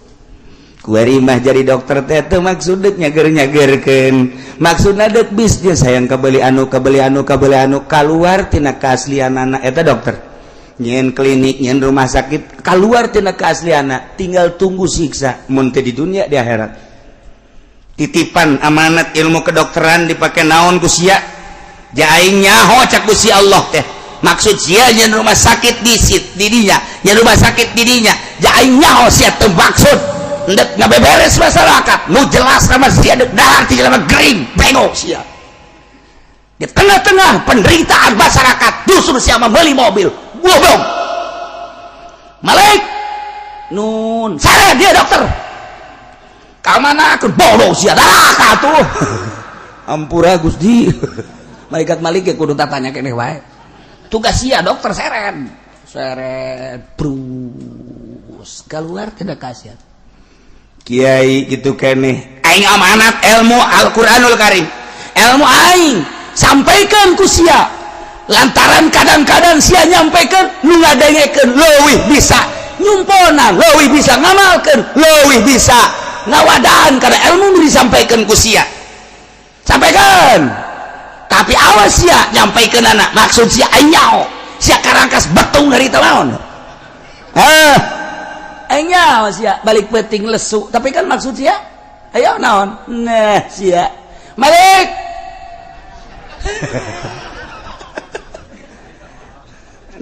Kuari mah jadi dokter teh teu maksud dek nyager-nyagerkeun, maksudna dek bisnis, hayang kabeli anu, kabeli anu, kabeli anu. Kaluar tina keaslianana eta dokter nyen klinik, nyen rumah sakit, keluar tina keasliana. Tinggal tunggu siksa, mun teu di dunia di akhirat. Titipan amanat ilmu kedokteran dipakai naon ku sia? Ja aing nyaho, cak Gusti Allah teh, maksud sia nyen rumah sakit di sit di dinya, nyen rumah sakit di dinya. Ja aing nyaho sia teu maksud endek ngabeberes masyarakat, nu jelas sama sia dek dahar ti jelema gering bengok. Sia di tengah-tengah penderitaan masyarakat justru sia membeli mobil. Goblok, Malik nun sare dia dokter ka mana aku, bodoh sia dah tuh. Ampura Gusti, malaikat Malik ya kudu tanya keneh wae. Tugas sia dokter seren seret brus keluar, tidak kasihan. Kiai gitu keneh, aing amanat ilmu Al-Qur'anul Karim, ilmu aing sampaikan ku sia. Lantaran kadang-kadang sia nyampaikan nu ngadengekeun leuwih bisa nyumponan, leuwih bisa ngamalkeun, leuwih bisa ngawadaan karena ilmu nu disampaikan ku sia. Sampaikan, tapi awas sia nyampaikan anak maksud sia aing nyaho sia karangkas betung dari naon. Hah, aing nyaho sia balik peting lesu, tapi kan maksud sia ayo naon. Nah, sia balik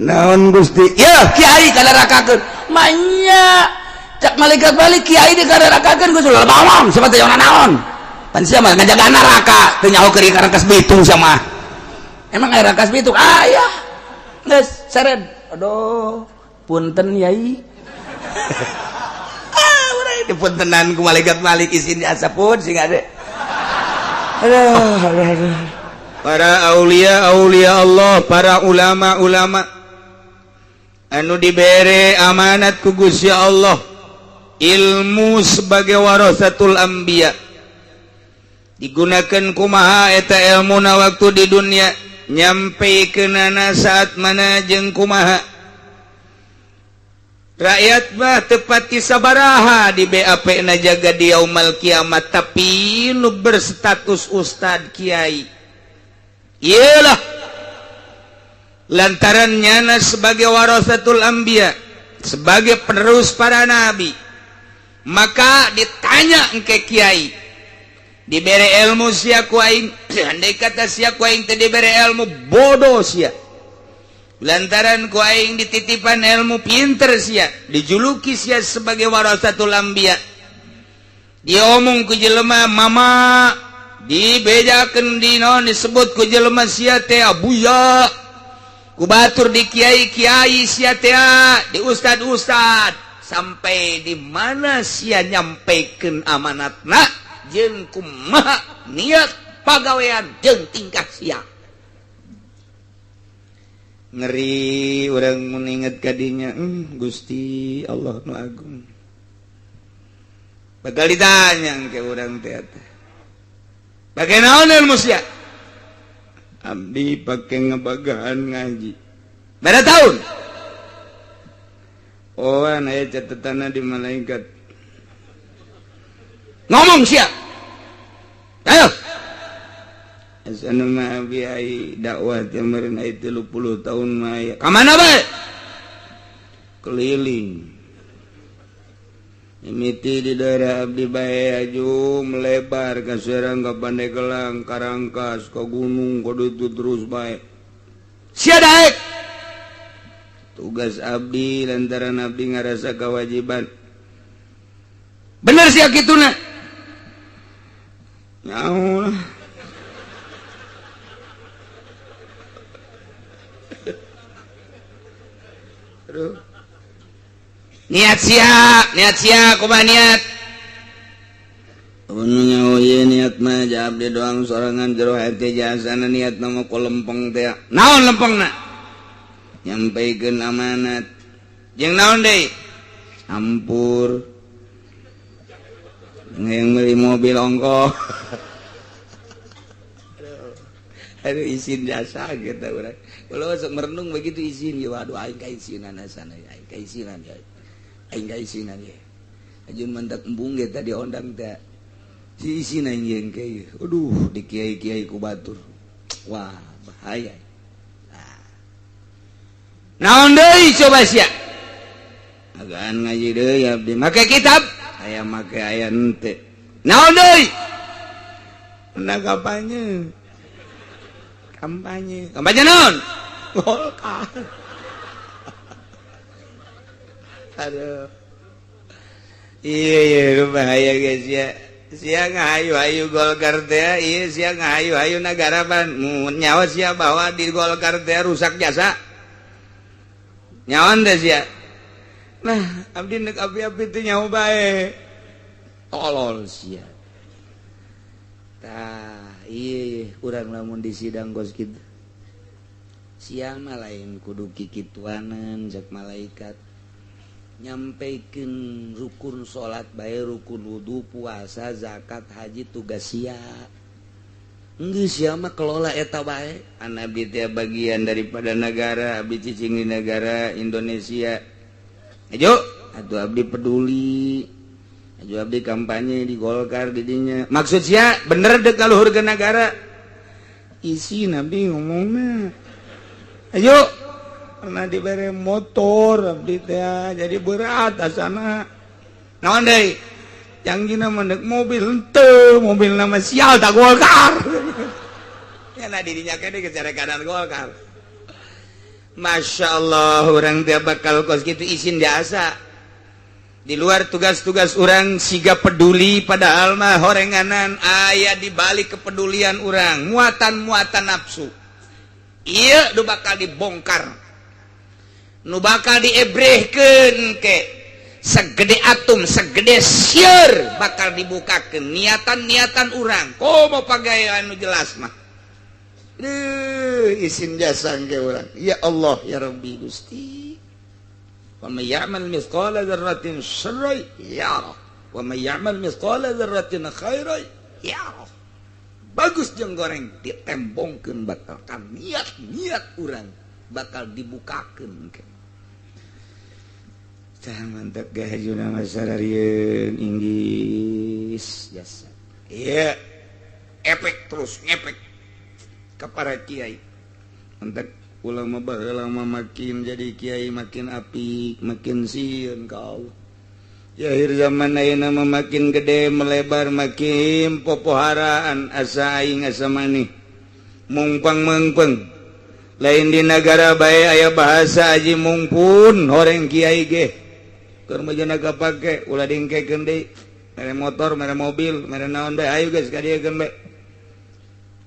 naon Gusti ya kiai kadarakakeun manya cak malaikat balik kiai dikararakakeun Gusti bawang siapa teh naon pan sia mah ngajaga neraka teu nyaho keur karangkas bitung sia mah. Emang aya rangkas bitung aya geus seret. Aduh, punten yai. Ah, urang dipuntenan ku malaikat malik isin asa pun sing ade. Aduh, aduh, aduh. Para aulia aulia Allah, para ulama ulama anu dibere amanat ku Gusti Allah ilmu sebagai warasatul anbiya, digunakan kumaha eta ilmu na waktu di dunia, nyampe kenana saat mana jeung kumaha? Rakyat mah tepati sabaraha di BAP na jaga di yaumal kiamat, tapi nu berstatus ustad kiai iyalah lantaran nyana sebagai warasatul anbiya, sebagai penerus para nabi, maka ditanya engke kiai dibere ilmu sia ku aing. Andai kata sia ku aing teu dibere ilmu, bodoh sia. Lantaran ku aing dititipan ilmu, pinter sia, dijuluki sia sebagai warasatul anbiya, diomong ku jelema mama, dibejakeun di naon, disebut ku jelema sia teh abuya, ku batur di kiai-kiai sia teh, di ustad-ustad. Sampai di mana sia nyampaikan amanatna jeung kumaha niat pagawean jeung tingkah sia? Ngeri urang mun inget kadinya. Gusti Allah nu agung, bakal ditanya ke urang teh pake naon ilmu sia. Abdi pake ngebagahan ngaji berapa tahun. Oh, aya catatanna di malaikat. Ngomong sia, ayo. Asana mah abi ai dakwah teh meureun ai 30 tahun mah aya. Ka mana bae? Keliling. Mimiti di daerah abdi bae aju melebar ka Serang, ka Pandeglang, Karangkas, ka gunung, ka ditu terus bae. Sia daek. Tugas abdi lantaran abdi ngarasa kewajiban. Bener sia kituna? Nyaho lah. Aduh. Niat sia, niat sia kumaha niat? Nu nyaho ieu niat mah ja abdi doang sorangan jero hati jasana niat nama ku lempeng teh. Naon lempengna? Nyampaikeun amanat. Jeung naon deui? Campur. Yang beli mobil ongkoh. Aduh, izin jasa gitu urang. Kalau sok merenung begitu izin ya, waduh, aing kaisinan sana, aing kaisinan ya. Aing kaisinan ya. Ajun mantak embung ge tadi ondang teh. Si isin aing jeung kieu. Aduh, di kiai-kiai ku batur. Wah, bahaya. Nah. Naon deui coba sia? Agaan ngaji deui abdi. Make kitab, aya make aya henteu. Naon deui? Nah, kampanye. Kampanye. Kampanye naon? Golkar. Aduh. Iya iya bahaya guys ya. Sia ngahayu-hayu Golkar teh, iya sia ngahayu-hayu nagara pan nyawa sia bahwa di Golkar teh rusak jasa. Nyawan teh sia. Nah, abdi nek api-api teh nyawa bae. Tolol sia. Tah, iya kurang lamun di sidang kos kitu. Sia mah lain kudu kikituanan cek malaikat. Nyampaikan rukun salat bae, rukun wudu, puasa, zakat, haji tugas sia. Geus sia mah kelola eta bae. An abdi teh bagian daripada negara, abdi cicing di negara Indonesia. Ayo, atuh abdi peduli. Ayo abdi kampanye di Golkar di dinya. Maksud sia bener dek ngaluhurkeun negara. Isi nabi ngomongna. Ayo, pernah dibere motor abdi teh jadi berat asana. Naon deui? Jangjina mendek mobil henteu, mobil nama sial tak Golkar. Ya nah dirinya kene geus kanan Golkar. Masya Allah, orang dia bakal kos gitu izin biasa. Di luar tugas-tugas orang siga peduli, padahal mah horenganan aya di balik kepedulian orang muatan-muatan nafsu. Iya, nu bakal dibongkar, nu bakal diebrehkeun ke segede atom, segede sieur, bakal dibukakeun niatan-niatan urang. Komo pagawean nu jelas mah. Duh, isin jasa ke urang. Ya Allah, ya Rabbi Gusti. Wa may ya'mal mithqala dzarratin syarran yarah wa may ya'mal mithqala dzarratin khairan yarah. Bagus jeung goreng ditembongkeun, bakal kan niat-niat urang bakal dibukakeun ke. Tah mantap gahajuna masararieun inggis jasa. Iya, efek terus ngepek ke para kiai. Mantap ulama baheula mah makin jadi kiai makin apik, makin sieun ka Allah. Ya akhir zaman ayeuna mah makin gede melebar makin popoharaan, asa aing asa maneh. Mungpang mengpeng. Lain di negara bae aya bahasa aji mungpun horeng kiai ge. Keur mah kapake ulah dingkekeun deui. Mere motor, mere mobil, mere naon bae, ayo geus ka dieu bae.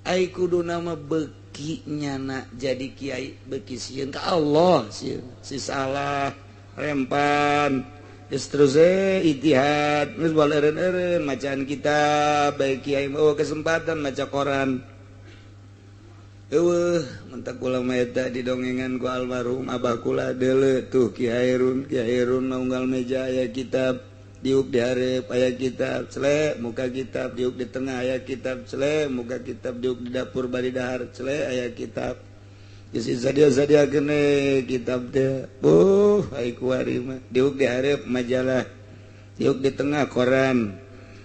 Ai kudu nama beki nyana jadi kiai beki sieun ka Allah, sieun si salah rempan geus terus ijtihad geus bal eureun-eureun macaan kitab bae kiai mah kesempatan maca koran. Eueuh mentak ulama eta didongengan ku almarhum abah kula deuleu tuh Ki Hairun. Ki Hairun mah unggal meja aya kitab, diuk di hareup aya kitab, cele muka kitab, diuk di tengah aya kitab, cele muka kitab, diuk di dapur bari dahar, cele aya kitab. Geus sadia-sadia kene kitab teh. Buh, ai kuari mah diuk di hareup majalah, diuk di tengah koran,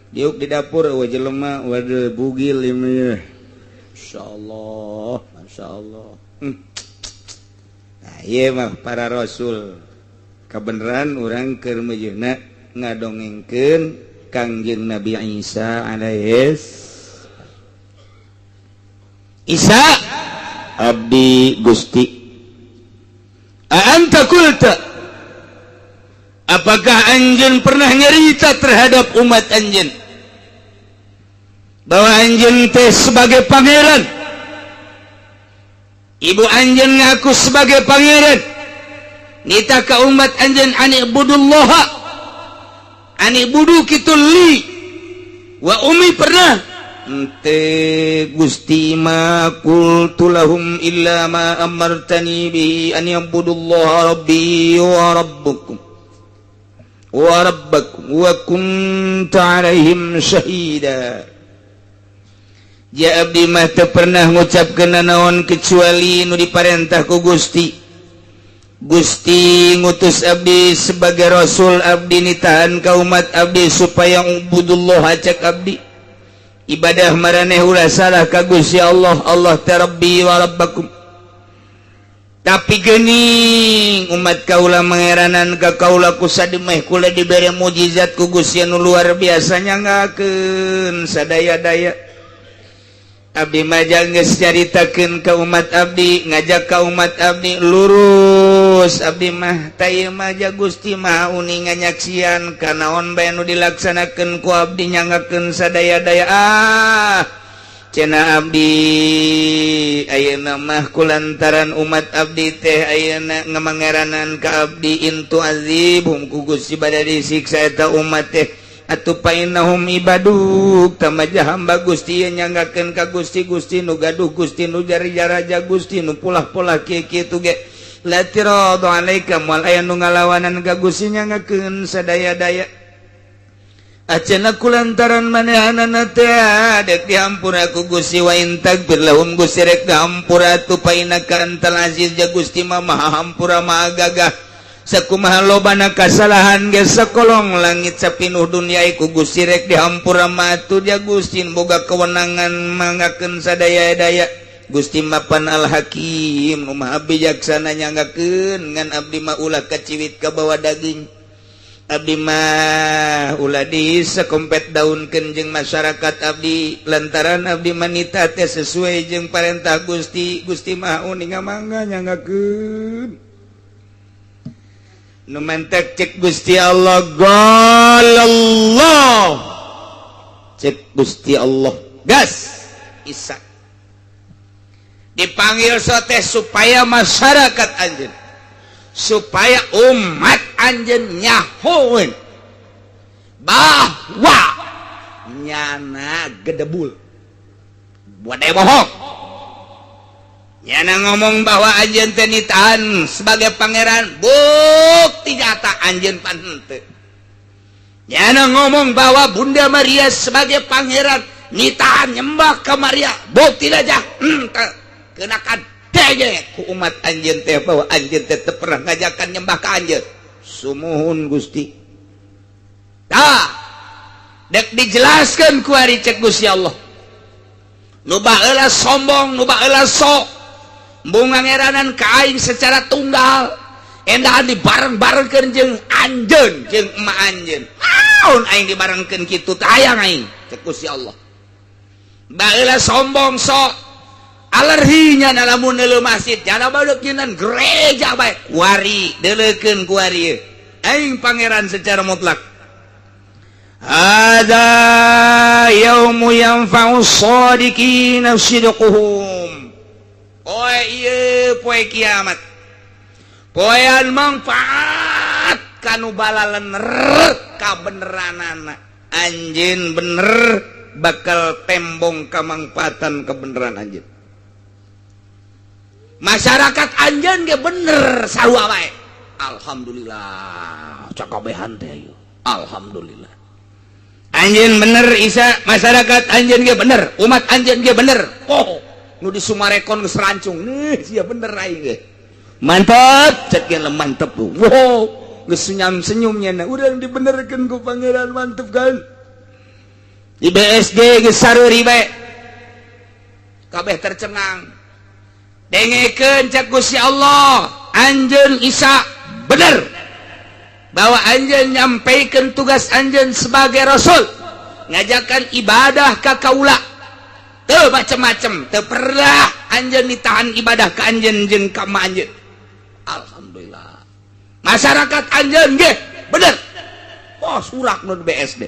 diuk di dapur eueuh jelema, waduh bugil ieu mah. Insyaallah, Masya Allah. Nah, iya mah para rasul kebenaran orang keur mejeuna ngadongengkeun Kangjeng Nabi Isa alaihis. Isa, abdi Gusti. Anta qulta, apakah anjeun pernah nyerita terhadap umat anjeun bahwa anjeun teh sebagai pangeran, ibu anjeun ngaku sebagai pangeran, nita ka umat anjeun ani'budullah, ani'budu kitu li wa umi? Pernah ente Gusti? Ma qultu lahum illa ma amartani bihi an ya'budullaha rabbi wa rabbukum wa rabbakum wa kuntu alaihim syahida. Ja abdi mah teu pernah ngucapkeun naon kecuali nu diparentah ku Gusti. Gusti ngutus abdi sebagai rasul, abdi nitahan ka umat abdi supaya ubudullah cek abdi, ibadah maraneh ulah salah ka Gusti Allah. Allah teh Rabbi wa rabbakum. Tapi gening umat kaula mengeranan ka kaula ku sademeh kula dibere mujizat ku Gusti anu luar biasa, nyanggakeun sadaya-daya. Abdi majal geus nyaritakeun ka umat abdi, ngajak ka umat abdi lurus abdi mah. Tah mah ja Gusti Maha uninga, nyaksian kanaon bae nu dilaksanakeun ku abdi, nyanggakeun sadaya-daya. Ah, cenah abdi, ayeuna mah kulantaran umat abdi teh ayeuna ngamangeranan ka abdi, in tu'adzibhum ku Gusti bada disiksa eta umat teh atuh fa'innahum ibaduk tamaja hamba Gusti nyanggakeun ka Gusti. Gusti nu gaduh, Gusti nu jari raja, Gusti nu polah-polah kieu kitu ge la i'tiradu alaika, moal aya nu ngalawanan ka Gusti, nyanggakeun sadaya-daya. Acana kulantaran manehanana teh dek dihampura ku Gusti. Wa in taghfir lahum, Gusti rek dihampura tu, fa innaka antal aziz, ja Gusti mah maha hampura, maha gagah. Sakumaha lobana kasalahan ge, sakolong langit sapinuh dunia ku Gusti rek dihampura mah atuh, ja Gusti boga kewenangan manggakeun sadaya-daya. Gusti mapan Al Hakim, nu maha bijaksana nyanggakeun, ngan abdi mah ulah kaciwit ka bawa daging. Abdi mah ulah disekompet daunkeun jeung masyarakat abdi, lantaran abdi manita teh sesuai jeung parentah Gusti. Gusti mah uninga, mangga nyanggakeun. Nu mantek cek Gusti Allah, Allah cek Gusti Allah, gas Isa dipanggil sote supaya masyarakat anjeun, supaya umat anjeun nyahoeun bahwa nyana gedebul buat bohong. Nyana ngomong bahwa anjeun teh nitahan sebagai pangeran, bukti nyata anjeun pan henteu. Nyana ngomong bahwa Bunda Maria sebagai pangeran, nitahan nyembah ke Maria, bukti aja kenakan ku umat anjeun teh bahwa anjeun teh teu pernah ngajakan nyembah ka anjeun. Sumuhun Gusti. Tah, dek dijelaskan ku ari cek Gusti Allah, nu baheula sombong, nu baheula sok embung ngeranan ka aing secara tunggal, endahan dibareng-barengkeun jeung anjeun jeung emak anjeun. Naon aing dibarengkeun kitu teh, hayang aing? Cek Gusti Allah. Baheula sombong, sok alerhinya lamun neuleuh masjid, jana baluk nyinan gereja bae. Kuari deuleukeun, kuari aing pangeran secara mutlak. Hadza yaumu yanfa'u shadiqina sidquhum. Poe ieu poe kiamat, poean manfaat kanu balalener kabeneranana. Anjeun bener bakal tembong kamangfaatan kebenaran anjeun. Masyarakat anjeun ge bener sarua wae. Alhamdulillah, cakabehan teh ayo. Alhamdulillah anjeun bener Isa, masyarakat anjeun ge bener, umat anjeun ge bener. Oh, nu di Summarecon geus rancung nih sia, bener aing ge, mantep cek ge, mantep tuh. Wow, geus senyum senyumnya. Nah, urang dibenerkeun ku pangeran, mantep kan. Di BSD geus sareuri bae, kabeh tercengang. Dengekeun cek Gusti Allah, anjeun Isa bener bahwa anjeun nyampaikan tugas anjeun sebagai rasul, ngajakan ibadah ka kaula, teu macem-macem, teu pernah anjeun ditahan ibadah ka anjeun jeung ka emak anjeun. Alhamdulillah, masyarakat anjeun ge bener. Oh, surak nu di BSD,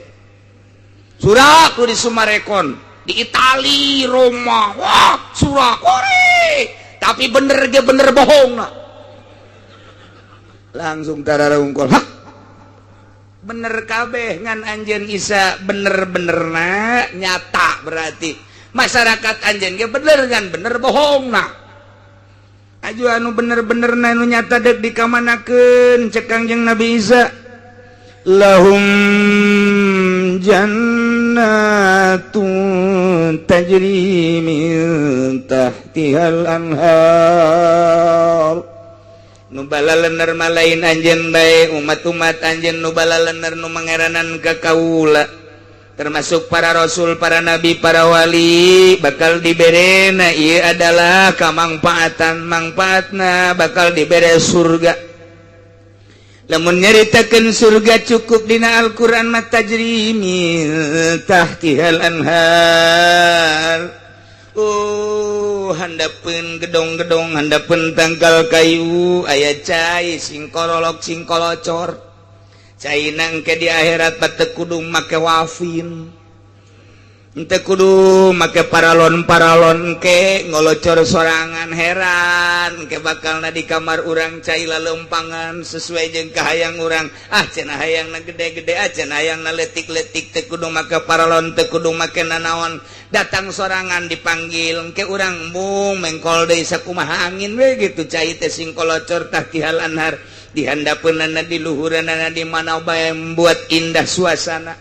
surak nu di Summarecon, di Itali, Roma, wah, surak ore. Tapi bener ge bener bohong nah. Langsung tararungkol. Hah, bener kabeh ngan anjeun Isa bener-bener na nyata, berarti masyarakat anjeun ge bener ngan bener bohong. Nah, aju anu bener-bener na nu nyata dek dikamanakeun? Cek Kangjeng Nabi Isa, lahum jannatun tajri min tahtihal anhar. Nu balalener mah lain anjeun bae, umat-umat anjeun nu balalener, nu mangeranan ka kaula, termasuk para rasul, para nabi, para wali, bakal diberena ieu adalah kamangfaatan. Mangfaatna bakal dibere surga. Lamun nyaritakeun surga cukup dina Al-Qur'an mah, tajri min tahtihal anhar. Oh, handapeun gedong-gedong, handapeun tangkal kayu aya cai singkololok singkolocor. Cai nangke di akhirat teu kudu make wafin, teu kudu make paralon paralon, ke ngolocor sorangan. Heran ke bakal na di kamar urang cai lalempangan sesuai jeung kahayang urang. Ah, cenah hayang na gede-gede, ah, cenah hayang na letik-letik, teu kudu make paralon, teu kudu make nanaon, datang sorangan dipanggil ke urang, bung mengkol deui sakumaha angin we gitu. Cai teh sing kolocor, tahtihal anhar, di handapeunana, di luhuranana, di mana bae, membuat indah suasana.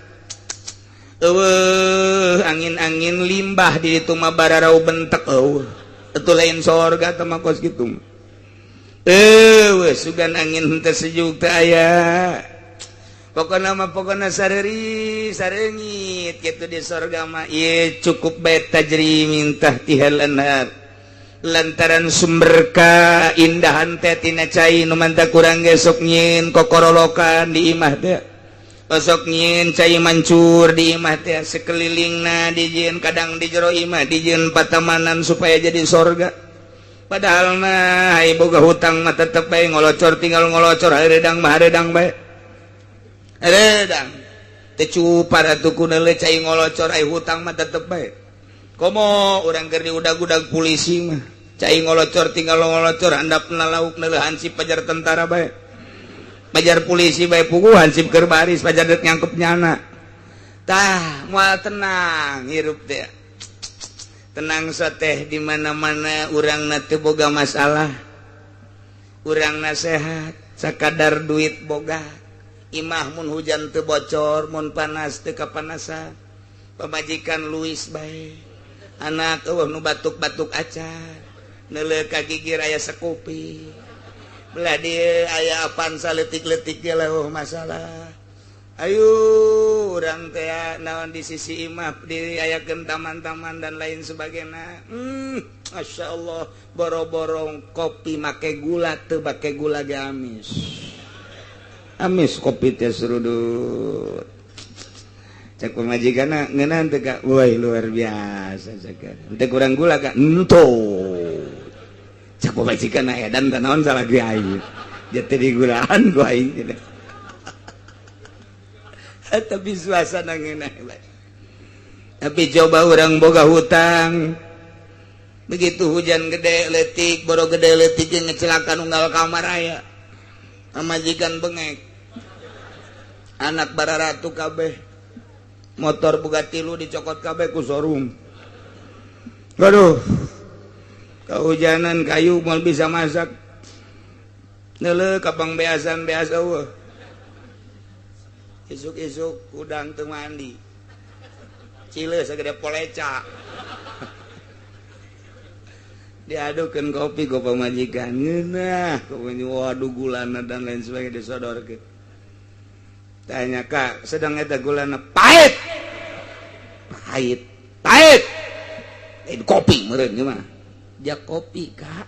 Eueuh angin-angin limbah di ditu mah bararau bentek eueuh. Itu lain sorga teh mah kos kitu. Eueuh sugan angin henteu sejuk teh aya. Pokona mah pokona sareri sarengit kitu di sorga mah ieu cukup bae tajri min tahtihal anhar. Lantaran sumber kaindahan teh tina cai nu manta kurang ge sok nyieun kokorolokan di imah teh. Osok nyieun cai mancur di imah teh sekelilingna dijieun kadang di jero imah dijieun patamanan supaya jadi sorga. Padahal mah ai boga hutang mah tetep bae ngolocor tinggal ngolocor hareudang mah hareudang bae. Hareudang teu cupar atuh ku neuleuh cai ngolocor ai hutang mah tetep bae. Komo urang keur diudag-udag polisi mah cai ngolocor tinggal ngolocor handapna lauk neuleuh hansip pajar tentara bae. Pajar polisi bae puguh hansip keur baris pajar deuk nyangkep nyana. Tah moal tenang hirup teh. Tenang soteh di mana-mana urangna teu boga masalah. Urangna sehat, sakadar duit boga. Imah mun hujan teu bocor, mun panas teu kapanasan. Pamajikan luis bae. Anak eueuh nu batuk-batuk acan. Neuleuh ka gigir aya sekupi. Belah dieu aya Avanza leutik-leutik ge leuh masalah. Ayo urang teh naon di sisi imah diayakeun taman-taman dan lain sebagainya. Masya Allah boro-borong kopi make gula teu make gula ge amis. Amis kopi teh serudut. Cek pamajikanna ngeunaan teu ka? Woi luar biasa cek. Henteu kurang gula ka? Henteu. Cek pamajikanna edan teh naon salah ge aing. Dia teh digulaan ku aing. Tapi suasana ngeunah. Tapi coba urang boga hutang. Begitu hujan gede leutik, boro gede leutik ge ngecelakan unggal kamar aya. Pamajikan bengek. Anak bararatu kabeh. Motor boga tilu dicokot kabeh ku showroom. Aduh. Kehujanan kayu moal bisa masak. Neuleuh ka pangbeasan beas eueuh. Isuk-isuk udang teu mandi. Cile segede poleca. Diadukeun kopi ku pamajikan. Ngeunah, waduh gulana dan lain sebagainya disodorkeun. Tanya kak, sedang eta gulana pahit. Pahit, pahit. Lain kopi meureun ieu mah. Dia kopi kak.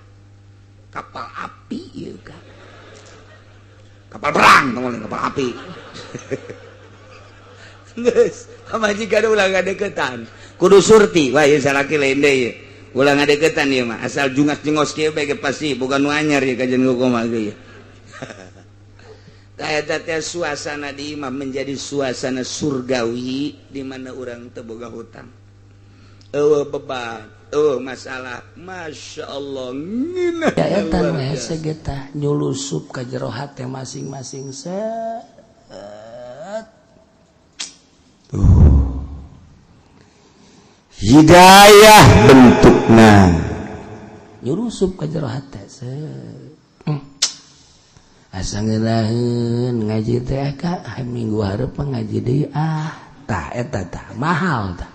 Kapal api ieu kak. Kapal perang tong kapal api. Geus, pamajikan ulah ngadeukeutan. Kudu surti, wah ieu salaki lain deui ieu. Ulah ngadeukeutan ieu mah, asal jungas-jungos kieu bae ge pasti boga nu anyar ieu kajian kumaha ge ieu. Tah eta teh suasana di imah menjadi suasana surgawi di mana urang teu boga hutang. Eueuh beban, eueuh masalah. Masya Allah ngeunah. Ya eta nu hese ge tah nyulusup ka jero hate masing-masing set. Hidayah bentukna. Nyulusup ka jero hate set. Asa ngeunaheun ngaji teh ka minggu hareup mah ngaji deui ah tah eta tah mahal tah.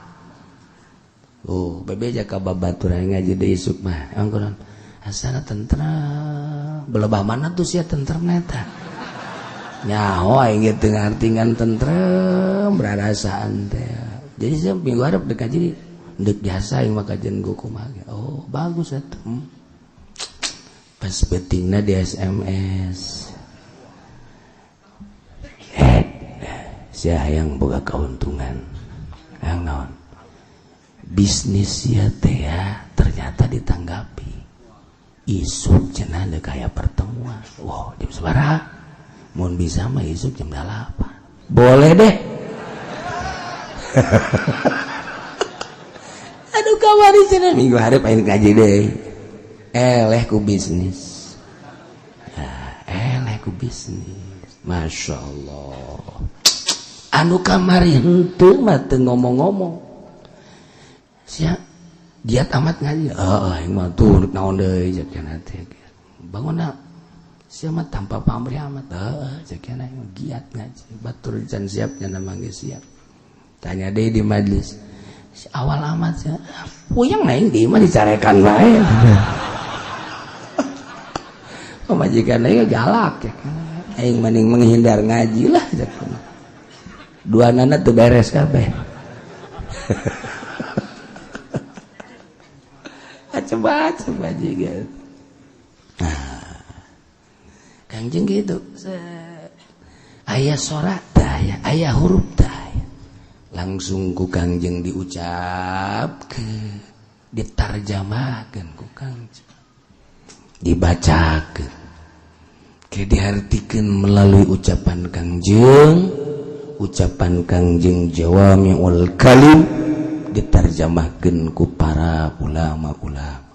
Oh, bebeja ka babaturan ngaji deui isuk mah. Angkuran asana tentrem. Belebah mana tuh sia tentrem eta? Nyaho aing ge teu ngarti ngan tentrem rarasaan teh. Jadi sia minggu hareup deuk ngaji deuk jasa aing mah kajian kumaha ge. Oh, bagus atuh. Pas peutingna di SMS. Sia hayang boga keuntungan. Hayang naon? Bisnis sia teh ya ternyata ditanggapi. Isuk cenah deuk aya pertemuan. Wow, jam sabaraha? Mun bisa mah isuk jam 8. Boleh deh. Aduh kamari cenah minggu hareup aing ngaji deui. Eleh ku bisnis. Nah, eleh ku bisnis. Masya Allah. Anu kamari henteu mah teu ngomong-ngomong. Sia giat amat ngaji. Heeh, aing mah tuh rek naon deui cek cenah teh. Bangunna sia mah tanpa pamrih amat. Heeh, cek cenah giat ngaji. Batur can siap nya mah geus siap. Tanya deh di majelis. Si awal amat ya. Puyeng aing di mah dicarekan bae. Pamajikan aing galak ya. Aing mending menghindar ngaji lah. Dua nana tuh beres kabeh. Coba juga. Nah, Kangjeng gitu. Aya sorak tah, aya huruf tah. Langsung ku Kangjeng diucapkeun, ditarjamahkeun ku Kangjeng. Dibacakeun. Ke diartikeun melalui ucapan Kangjeng, ucapan Kangjeng jawami'ul kalim ditarjamahkeun ku para ulama-ulama.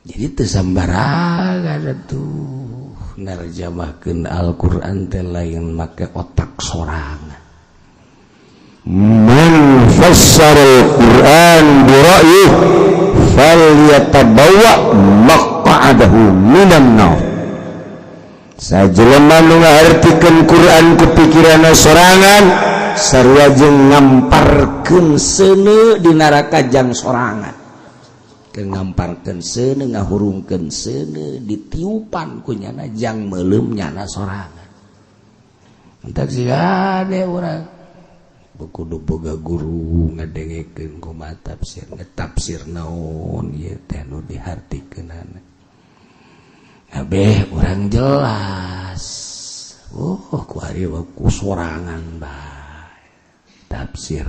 Jadi teu sambarangan atuh narjamahkeun Al-Qur'an teh lain make otak sorangan. Man fassara al-Qur'an bi ra'yihi falyatabawwa maq'adahu minan nar. Sajelema nu ngahartikeun Qur'an ku pikiranna sorangan sarua jeung ngamparkeun seuneu di neraka jang sorangan. Ngamparkeun seuneu ngahurungkeun seuneu ditiupan ku nyana jang meuleum nyana sorangan. Entak sia ade urang kudu boga guru ngadengekeun kumaha tafsir, tafsir naon ieu teh nu dihartikeunana. Kabeh urang jelas. Oh, ku ari ku sorangan bae. Tafsir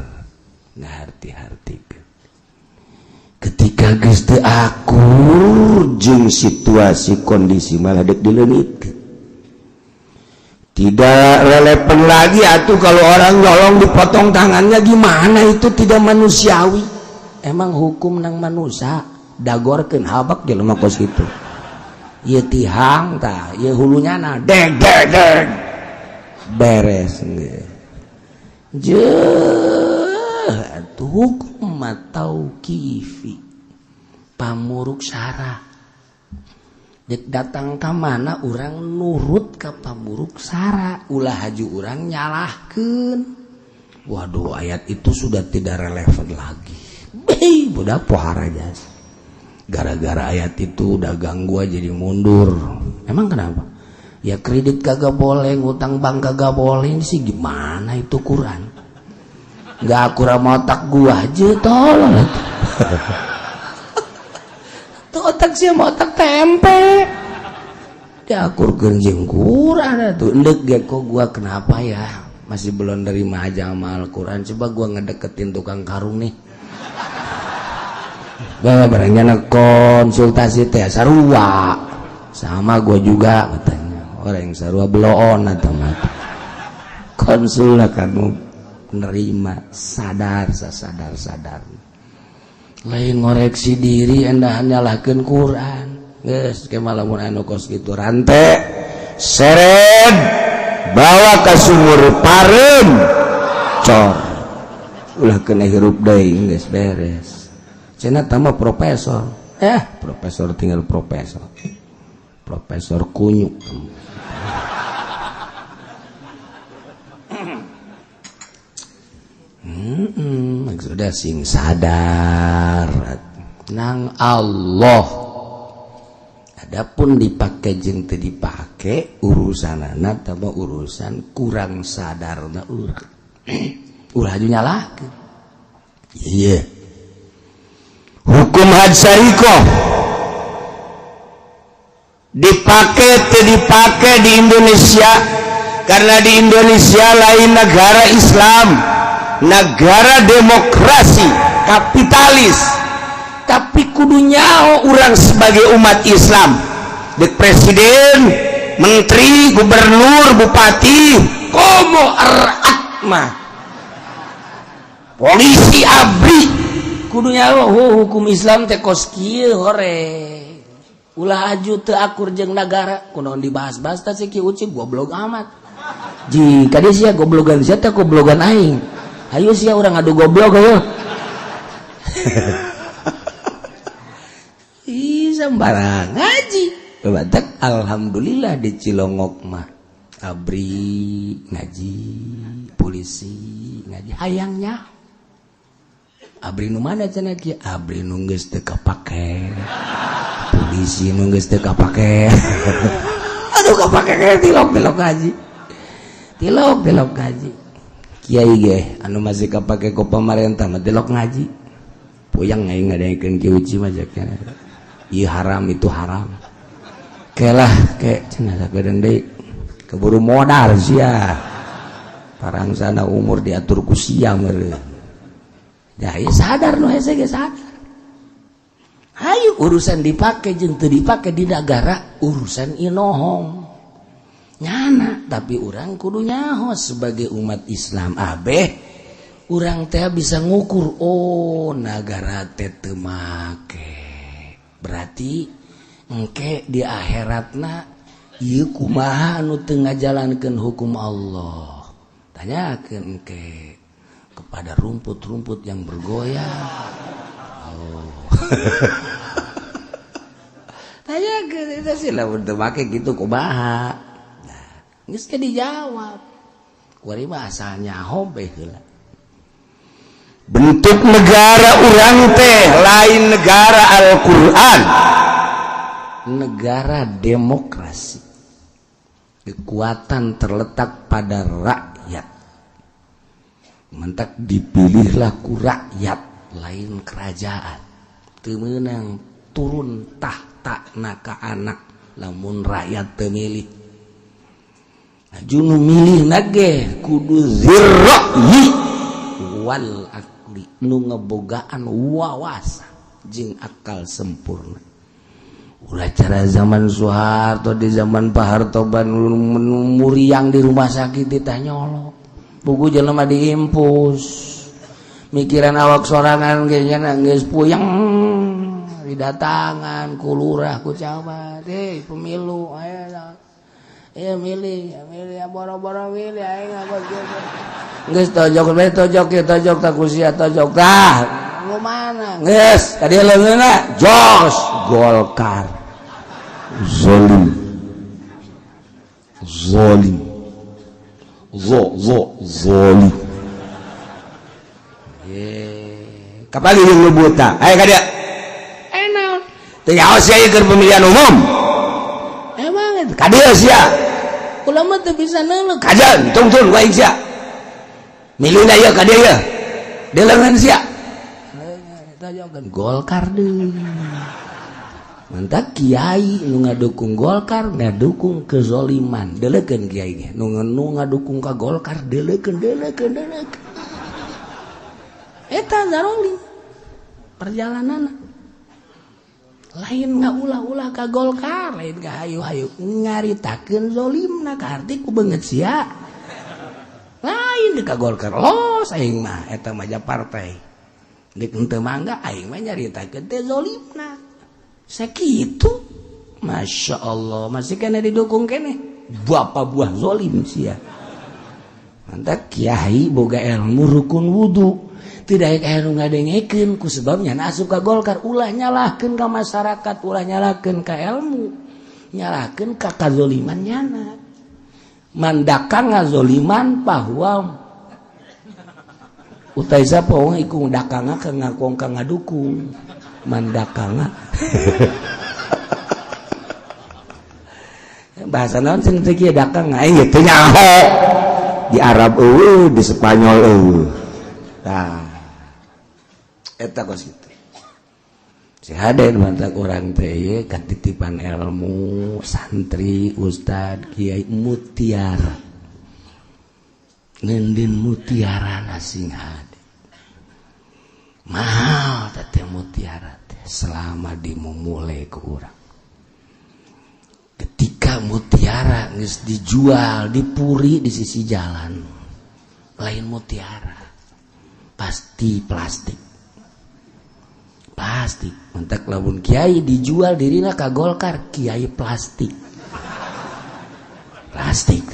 ngaharti-hartikeun. Ketika geus teu akur jeung situasi kondisi malah dek dileungitkeun. Tidak relevan lagi atuh kalau orang nyolong dipotong tangannya, gimana itu tidak manusiawi. Emang hukum nang manusia dagorkeun habak jelema kos kitu. Ieu tihang tah, ieu hulunya na deg deg deg. Beres geus. Jeuh atuh hukum mah tauqifi. Pamuruk sara. Dek datang ka mana urang nurut ka pamuruk sara, ulah haju urang nyalahkeun. Waduh, ayat itu sudah tidak relevan lagi. Beuh, budak pohara jas. Gara-gara ayat itu dagang gua jadi mundur. Emang kenapa? Ya kredit kagak boleh, ngutang bank kagak boleh, ini sih gimana itu Quran? Nggak akur sama otak gua aja, tolong. Tuh otak sih sama otak tempe. Diakurkeun jeung Quran atuh. Endek ge kok gua kenapa ya? Masih belum nerima aja sama Al-Quran. Coba gua ngedeketin tukang karung nih. Gua barangnya konsultasi teh sarua. Sama gua juga katanya. Orang yang sarua beloon atau mata. Konsul lah kamu nerima sadar sadar. Lain ngoreksi diri endah nyalahkeun Quran. Geus ke lamun anu kos kitu rante seret bawa ka sumur pareum cor ulah kena hirup deui geus beres. Cenah tambah profesor. Profesor tinggal profesor. Profesor kunyuk. Maksudnya sing sadar nang Allah. Adapun dipake jeung teu dipake urusanana tambah urusan kurang sadarna urang. Ulah aju nyalahkeun. Iya. Hukum had syarikoh dipake teu dipake di Indonesia karena di Indonesia lain negara Islam, negara demokrasi kapitalis, tapi kudu nyaho urang sebagai umat Islam dek presiden, menteri, gubernur, bupati, komo erat mah polisi abri kudu nyaho hukum Islam teh kos kieu hore. Ulah aju teu akur jeung nagara kunaon dibahas-bahas tah si Ki Uci goblok amat. Jika dia sia goblogan sia teh goblogan aing. Ayo sia urang adu goblok ayo. Ih sembarang ngaji. Batak alhamdulillah di Cilongok mah Abri ngaji, polisi ngaji, hayangnya abri nu mana cenah kieu? Abri nu geus teu kapake, polisi nu geus teu kapake. Aduh, kapake tilok-tilok ngaji, tilok-tilok ngaji. Kiai ge anu masih kapake ku pamarentah mah tilok ngaji. Puyang aing ngadengekeun Ki Uci mah, ieu haram, itu haram, kelah ke cenah, sakedeung deui keburu modar sia, parang sana umur diatur ku sia meureun. Ya, ya sadar nu hese ge sadar. Hayu urusan dipake jeung teu dipake di negara urusan inohong nyana, tapi urang kudu nyaho sebagai umat Islam abeh urang teh bisa ngukur, oh, negara teh teu make, berarti engke di akhiratna ieu kumaha anu teu ngajalankeun hukum Allah? Tanyakeun engke kepada rumput-rumput yang bergoyang. Oh, tanyakeun itu sih lamun teu make gitu kumaha. Nah, geus ke dijawab kuari mah asal nyaho bae heula. Bentuk negara urang teh lain negara Al-Quran. Negara demokrasi, kekuatan terletak pada rakyat, mentak dipilihlah ku rakyat, lain kerajaan. Teu meunang turun tahta ka anak lamun rakyat teu milih. Junu milih nage kudu dzirra'yi wal aqli, nu ngebogaan wawasan jeung akal sempurna. Ulah cara zaman Soeharto, di zaman Pak Harto ban muriang di rumah sakit ditanya nyolok buku, jelema diimpus, mikiran awak sorangan kayaknya geus puyeng, didatangan ku lurah, ku camat, "Eh, pemilu, ayo." "Iya, milih, milih, boro-boro milih aing apa gitu." "Geus tojok bae, tojok ya, tojok tak ku sia, tojok tah." "Lu mana?" "Geus, tadi leungeunna jos Golkar." Zolim, zolim, zo zo zolim. Ye. Kapan jeung nu buta? Ayo ka dia. Eh, naon? Teu nyaho sia ieu keur pemilihan umum. Emang itu? Ka dieu sia. Kula mah teu bisa neuleuh. Kajeun, tungtun ku aing sia. Milihna ieu ka dieu ye. Dileungeun sia. Tojok Golkar deui. Mantap, kiai nu ngadukung Golkar ngadukung kezoliman. Deleukeun kiai ge nu ngadukung ka Golkar, deleukeun, deleukeun, deleukeun. Eta zarolim perjalanan, lain ngaulah-ulah ka Golkar, lain ka hayu-hayu ngaritakeun zolimna, kaharti ku beungeut sia. Lain di ka Golkar los aing mah, eta mah partai dik henteu mangga, aing mah nyaritakeun teh zolimna. Sakitu, Masya Allah, masih kena didukung kene bapak buah zolim sia. Mantap, kiai boga ilmu rukun wudu tidak aya nu ngadengekeun ku sebabnya asup ka Golkar. Ulah nyalahkeun ka masyarakat, ulah nyalahkeun ka ilmu, nyalahkeun ka kazoliman nyana. Mandakang ngazoliman bahwa utai sapa wong iku dakanga ka ngakong ka ngadukung mandakanga. Bahasa naon sing teu kieu dakang aing teu nyaho, di Arab eueuh, di Spanyol eueuh. Tah, eta kos kitu. Si Haden mantak orang teh ieu katitipan ilmu, santri, ustad, kiai, mutiara. Ngendin mutiara sing hade. Mahal teh mutiara teh selama dimumule ku urang. Ketika mutiara geus dijual, dipuri di sisi jalan, lain mutiara, pasti plastik, plastik. Mentak lamun kiai dijual dirina ka Golkar, kiai plastik, plastik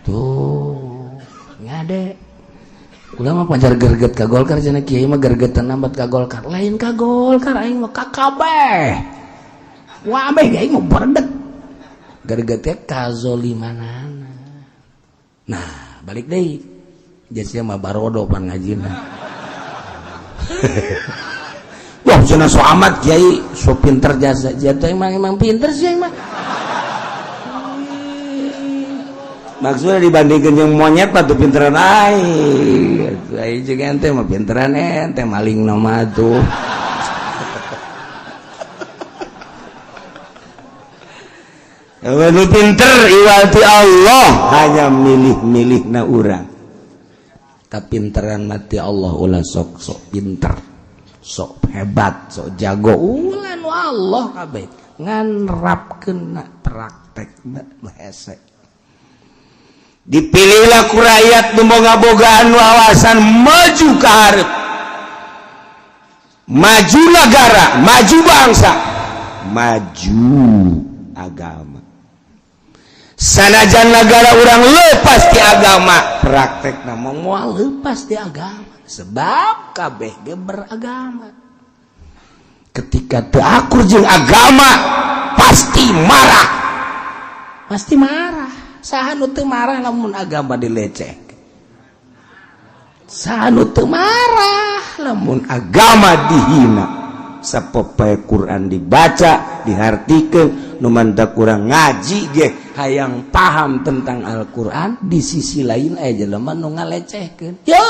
tuh ngade. Ulah mah pacar gerget ka Golkar cenah, kiai mah gergetan nambat ka Golkar. Lain ka Golkar, aing mah ka kabeh. Wabeh aing mah berdek. Gara-gara teh kazolimanana. Nah, balik deui. Jasa mah barodo pan ngajina. Wah, cenah so amat kiai, so pinter jasa. Jatuh emang pinter sih emang. Maksudnya dibandingkan yang monyet mah tuh pinteran aing. Aing jeung ente mah pinteran ente maling nama tuh. Nu pinter iwati Allah hanya milih-milihna urang. Kapinteran mati Allah ulah sok-sok pinter, sok hebat, sok jago ulah nu Allah kabeh ngan rapkeun praktekna hese. Dipilihlah ku rakyat nu boga-bogaan wawasan maju ka hareup, maju negara, maju bangsa, maju agama. Sanajan negara urang lepas di agama, praktekna moal lepas di agama sebab kabeh ge beragama. Ketika teu akur jeung agama pasti marah, pasti marah. Saha nu teu marah lamun agama dileceh, saha nu teu marah lamun agama dihina. Sapopoe Quran dibaca dihartikeun, nu mantap kurang ngaji ge hayang paham tentang Al-Quran. Di sisi lain aya jelema nu ngalecehkeun, yo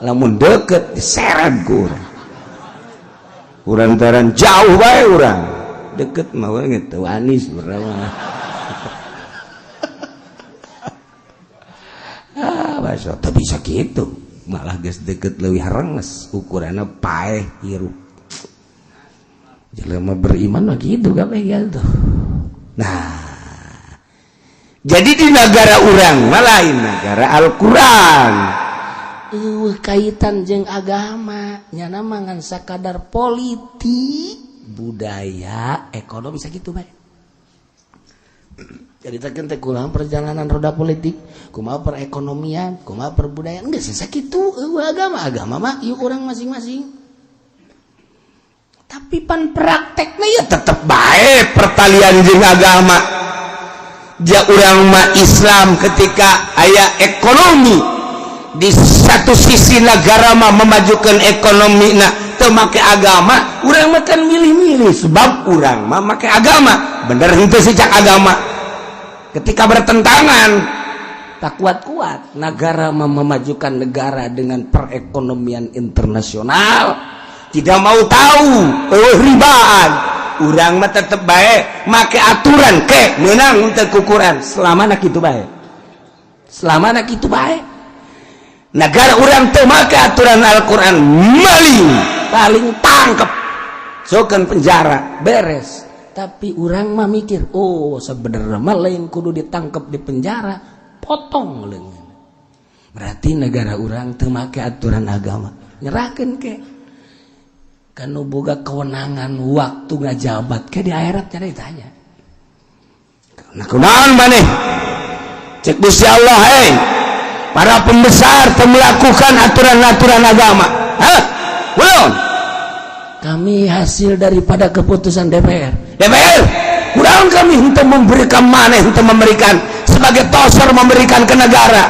lamun deket diseret ku urang, urang taran jauh bae urang deket mah urang teu wani sebenarnya. Ah, tapi bisa gitu malah geus deket leuwih harenges ukuranna paeh hirup. Jelema beriman mah gitu kabeh gitu. Nah, jadi di negara urang mah lain negara Al-Qur'an. Eueuh kaitan jeung agama nyana mah ngan sakadar politik, budaya, ekonomi sakitu bae. Jadi teh teh kumaha perjalanan roda politik, kumaha perekonomian, kumaha perbudayaan, geus sakitu eueuh agama. Agama mah ieu urang masing-masing. Tapi pan praktekna ya tetep bae pertalian jeung agama. Ja urang mah Islam ketika aya ekonomi di satu sisi negara mah memajukan ekonomi na teu make agama, urang mah kan milih-milih sebab urang mah make agama. Bener henteu sih cak agama? Ketika bertentangan tak kuat-kuat negara memajukan negara dengan perekonomian internasional, tidak mau tahu ribaan, urang mah tetep bae make aturan ke menang teu kukuran selama nak itu bae, selama nak itu bae. Negara urang teu make aturan Al-Qur'an, maling paling tangkep sokeun penjara beres. Tapi urang mah mikir, oh sebenarnya mah lain kudu ditangkep di penjara, potong leungeun. Berarti negara urang teu make aturan agama, nyerahkeun ke kanu boga kewenangan waktu ngajabat ke di akhirat nya ditanya. Nah, kunaon maneh? Cek Gusti Allah, hei para pembesar teu melakukan aturan-aturan agama. Hah? Belum. Kami hasil daripada keputusan DPR. DPR, kurang kami untuk memberikan maneh untuk memberikan sebagai tosor memberikan ke negara.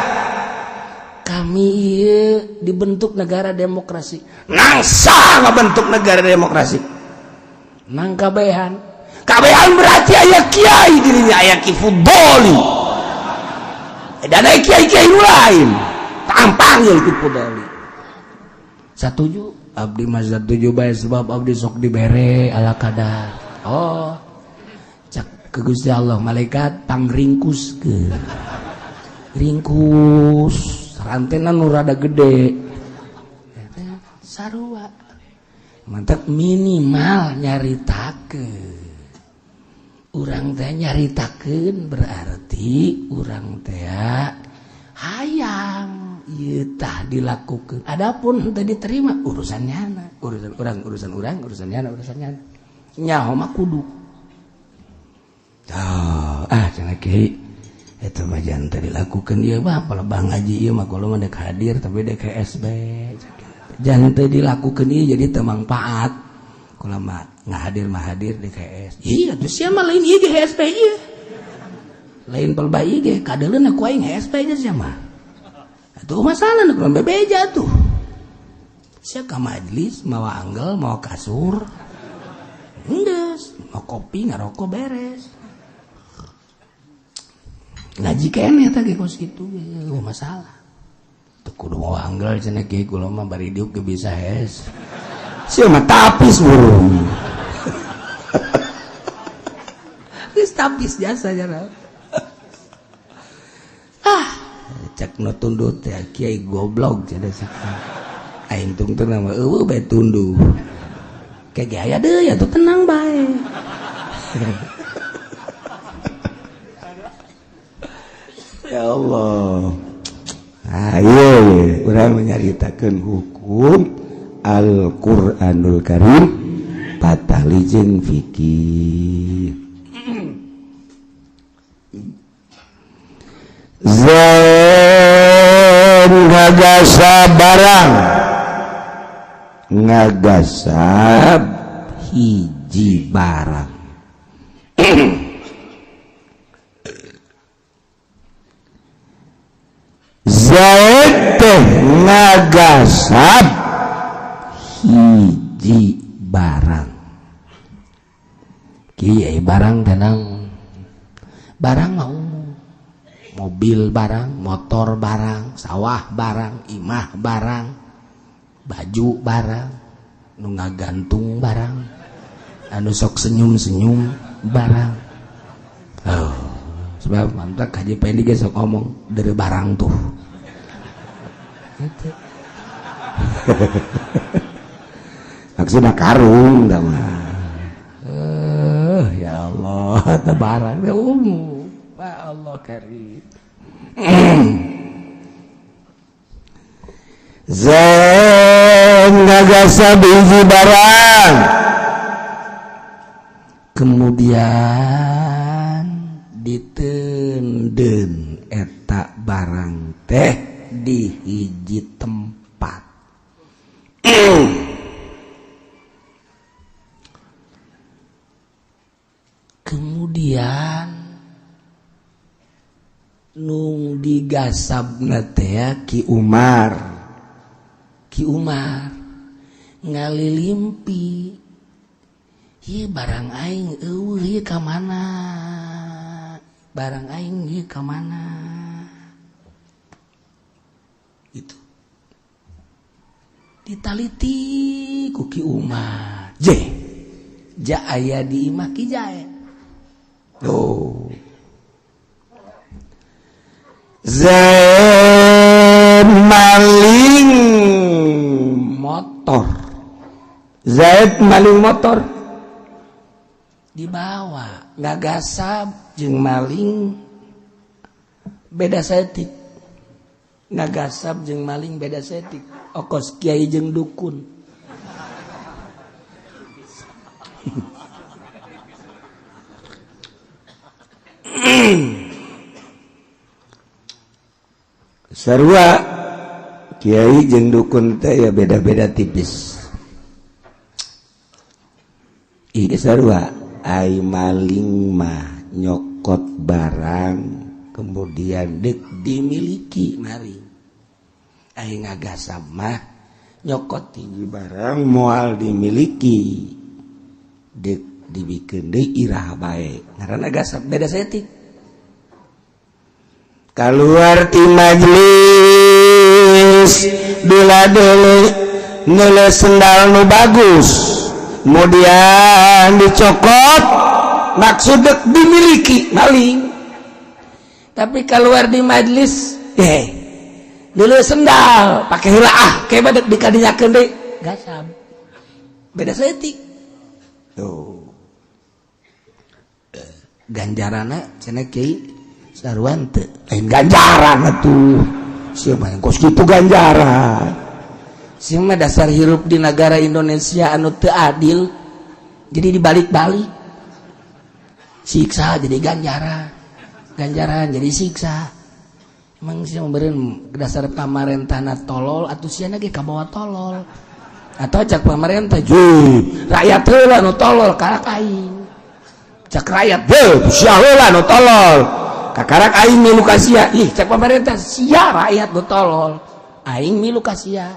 Kami ieu dibentuk negara demokrasi. Nangsa ngabentuk negara demokrasi. Nang kabehan. Kabehan berarti aya kiai dirinya, aya ki fudoli. Dan aya kiai-kiai nu lain. Tampangil ki fudoli. Satuju abdi mah satuju bae sebab abdi sok dibere ala kadar. Oh. Cak ke Gusti Allah malaikat pangringkus ke. Ringkus rantena nu rada gede. Sarua. Mantap minimal nyaritakeun. Urang teh nyaritakeun berarti urang teh hayang ieu tah dilakukeun. Adapun teu diterima urusan nyana, urusan urang, urusan urang, urusan nyana, urusan nyana. Nyaho mah kudu. Oh, ah cenah kiai eta mah jangan teu dilakukeun ieu mah palebah ngaji ieu mah kalau mah dek hadir tapi dek SB. Jangan teu dilakukeun ieu jadi teu mangpaat. Kula mah ngahadir mah hadir di KS. Iya, tuh sia mah lain ieu ge HSP ieu. Lain palbayi ge kadeuleun ku aing hees bae sia mah. Atuh masalah nu bebeja tuh. Sia ka majlis mawa anggel, mawa kasur. Enggeus, mau kopi ngarokok beres. Ngaji keneh teh ge kos kitu ge masalah. Teu kudu mawa anggel cenah kieu kula mah bari diuk ge bisa hees. Sia mah tapis burung. Geus tapis jasa jana. Ah, cek nu tunduh teh kiai goblok cenah sia. Aing tungtun mah eueuh bae tunduh. Kayak aya deui atuh tenang bae. Ya Allah. Ayo urang menyaritakeun hukum Al-Qur'anul Karim patali jeung fikih. Zain ngagasa barang, ngagasab hiji barang. Zaid teh ngagasab hiji barang. Kiai barang tenang, barang mau mobil barang, motor barang, sawah barang, imah barang, baju barang, nu ngagantung barang, anu sok senyum-senyum barang. Oh, sebab mantap Haji Pendi ge sok ngomong dari barang tuh. Gitu. Maksudna karung da mah. Ya Allah, teh barang teh umum. Ya Allah karim. Zain ngagasa biji barang, kemudian ditenden eta barang teh di hiji tempat. Kemudian nung digasabna teh Ki Umar. Ki Umar ngalilimpi, ieu barang aing eueuh ieu ka mana? Barang aing ieu ka mana? Itu. Ditaliti ku Ki Umar. Je. Ja aya di imah Ki Jae. Tuh. Zaid maling motor. Zaid maling motor dibawa, ngagasab jeung maling beda setik. Ngagasab jeung maling beda setik. Okos kiai jeung dukun. Sarua kiai jeung dukun teh ya beda-beda tipis. Ieu sarua ai maling mah nyokot barang kemudian deuk dimiliki mari. Ai ngagasab mah nyokot hiji barang moal dimiliki deuk dibikeun deui iraha bae. Ngaranna gasab beda setik. Keluar ti majlis bila dele nele sendal nu bagus kemudian dicokot maksud dek dimiliki maling. Tapi keluar di majlis dulu sendal pakai heula ah kayak badak dikadinyakeun deui gasab beda setik. Tuh ganjarana cenah kiai sarua teu lain ganjaran atuh sia mah kos kitu ganjaran. Sia mah dasar hirup di negara Indonesia anu teu adil jadi dibalik-balik siksa jadi ganjaran, ganjaran jadi siksa. Emang sia meureun dasar pamarentahna tolol atuh sia ge kabawa tolol atau cak pamarentah juh rakyat heula nu tolol kalah aing cak rakyat heuh sia heula nu tolol. Kakarak aing milu ka sia. Ih, cek pemerintah sia rakyat nu tolol. Aing milu ka sia.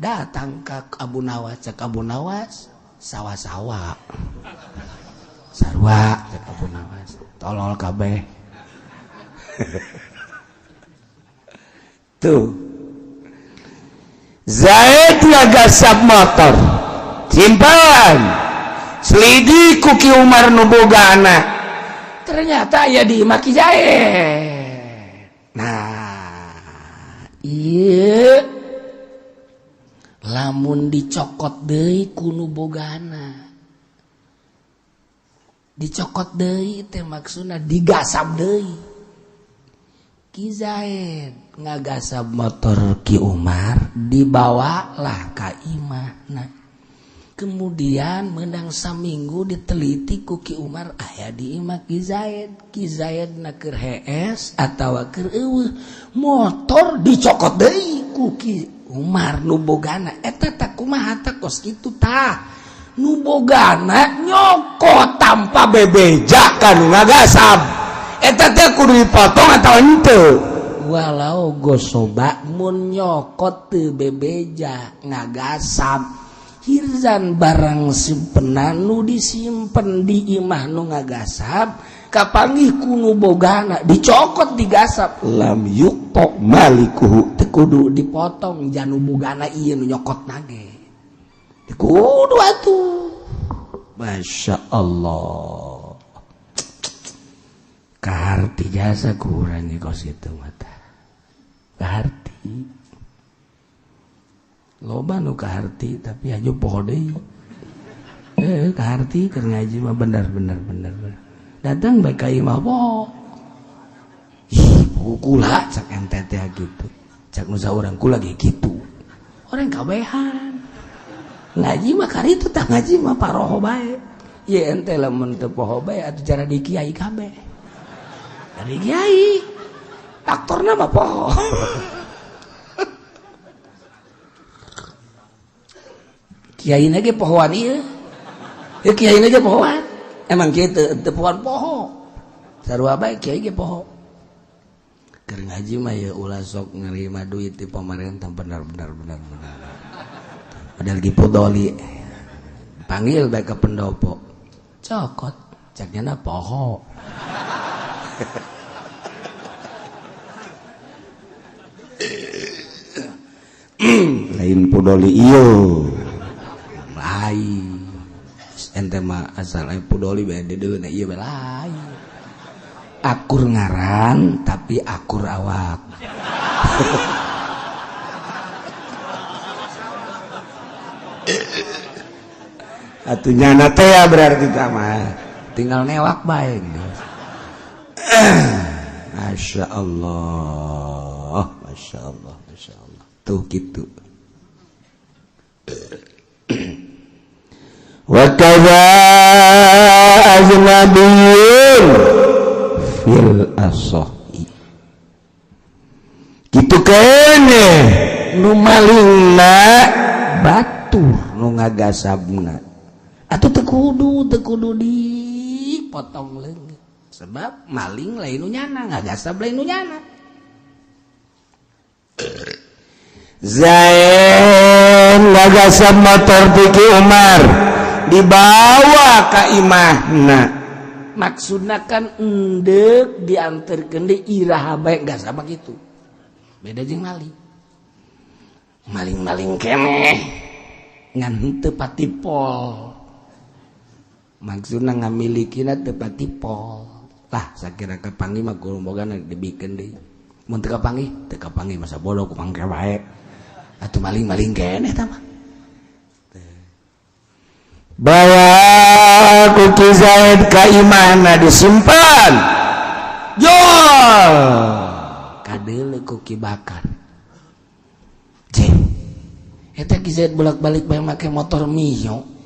Datang ke Abu Nawas, cek Abu Nawas, sawa-sawa. Sarua cek Abu Nawas, tolol kabeh. Tuh. Zaid ngagasap motor. Simpan. Selidi ku Ki Umar nu boga anak. Ternyata ya di imah Ki Zaid. Nah, iya. Lamun dicokot deui ku nu bogana. Dicokot deui teh maksudna digasap deui. Ki Zaid ngagasap motor Ki Umar dibawalah ka imahna. Kemudian menang saminggu diteliti ku Ki Umar aya di imah Ki Zaid. Ki Zaid na keur hees atawa keur eueuh, motor dicokot deui ku Ki Umar nu bogana. Eta tah kumaha tah kos kitu tah. Nu bogana nyokot tanpa bebeja ka nu ngagasab. Eta teh kudu dipotong atau henteu? Walau gosoba mun nyokot teu bebeja ngagasab. Hirzan barang simpenan nu disimpen di imah nu ngagasab kapanggih ku nu bogana dicokot digasab lam yuqta malikuhu teu kudu dipotong janu bogana ieu nu nyokot nage teu kudu atuh. Masya Allah, kaharti jasa kurang kos kitu mah tah. Kaharti loba nu kaharti tapi aja poho deui. Kaharti keur ngaji mah bener bener bener. Datang bae ka imah poho. Ih, poho kula cak ente teh gitu. Cak nu saurang kula ge kitu. Orang kabehan. Ngaji mah karitu tah ngaji mah paroho bae. Ye ente lamun teu poho bae atuh cara di kiai kabeh. Dari kiai. Aktorna mah poho. Kiai ge pohoan ieu. Ya kiai ge pohoan. Emang kiai teu pohoan poho. Sarua bae kiai ge poho. Keur ngaji mah ya ulah sok nerima duit di pemerintah benar benar benar benar. Padahal Ki Pudoli panggil bae ke pendopo. Cokot, caknya na poho. Lain Pudoli ieu. Lain ente mah asal aya Pudoli bae dedeuna ieu bae lain. Akur ngaran tapi akur awak. Atuh nyana teh ya berarti tah mah tinggal newak bae geus. Masya Allah, Masya Allah, Masya Allah. Tuh gitu. Wa kadza ajnabiyyun fil asahi. Kitu kene nu malingna batur nu ngagasabna. Atuh teu kudu dipotong leungit. Sebab maling lain nu nyana, ngagasab lain nu nyana. Zain ngagasab motor ti Ki Umar dibawa ka imahna. Maksudna kan endek dianterkeun deui iraha bae gasab kitu. Beda jeung maling. Maling-maling keneh ngan henteu patipol. Maksudna ngamilikina teu patipol. Lah sakira kapanggih mah kudu bogana dibikeun deui. Mun teu kapanggih masa bodoh kumangke bae. Atuh maling-maling keneh tah mah. Bawa ku Ki Zaid ka imahna disimpan. Jol kadeuleu ku Ki Bakar. Jeh. Eta Ki Zaid bolak-balik bae make motor Mio.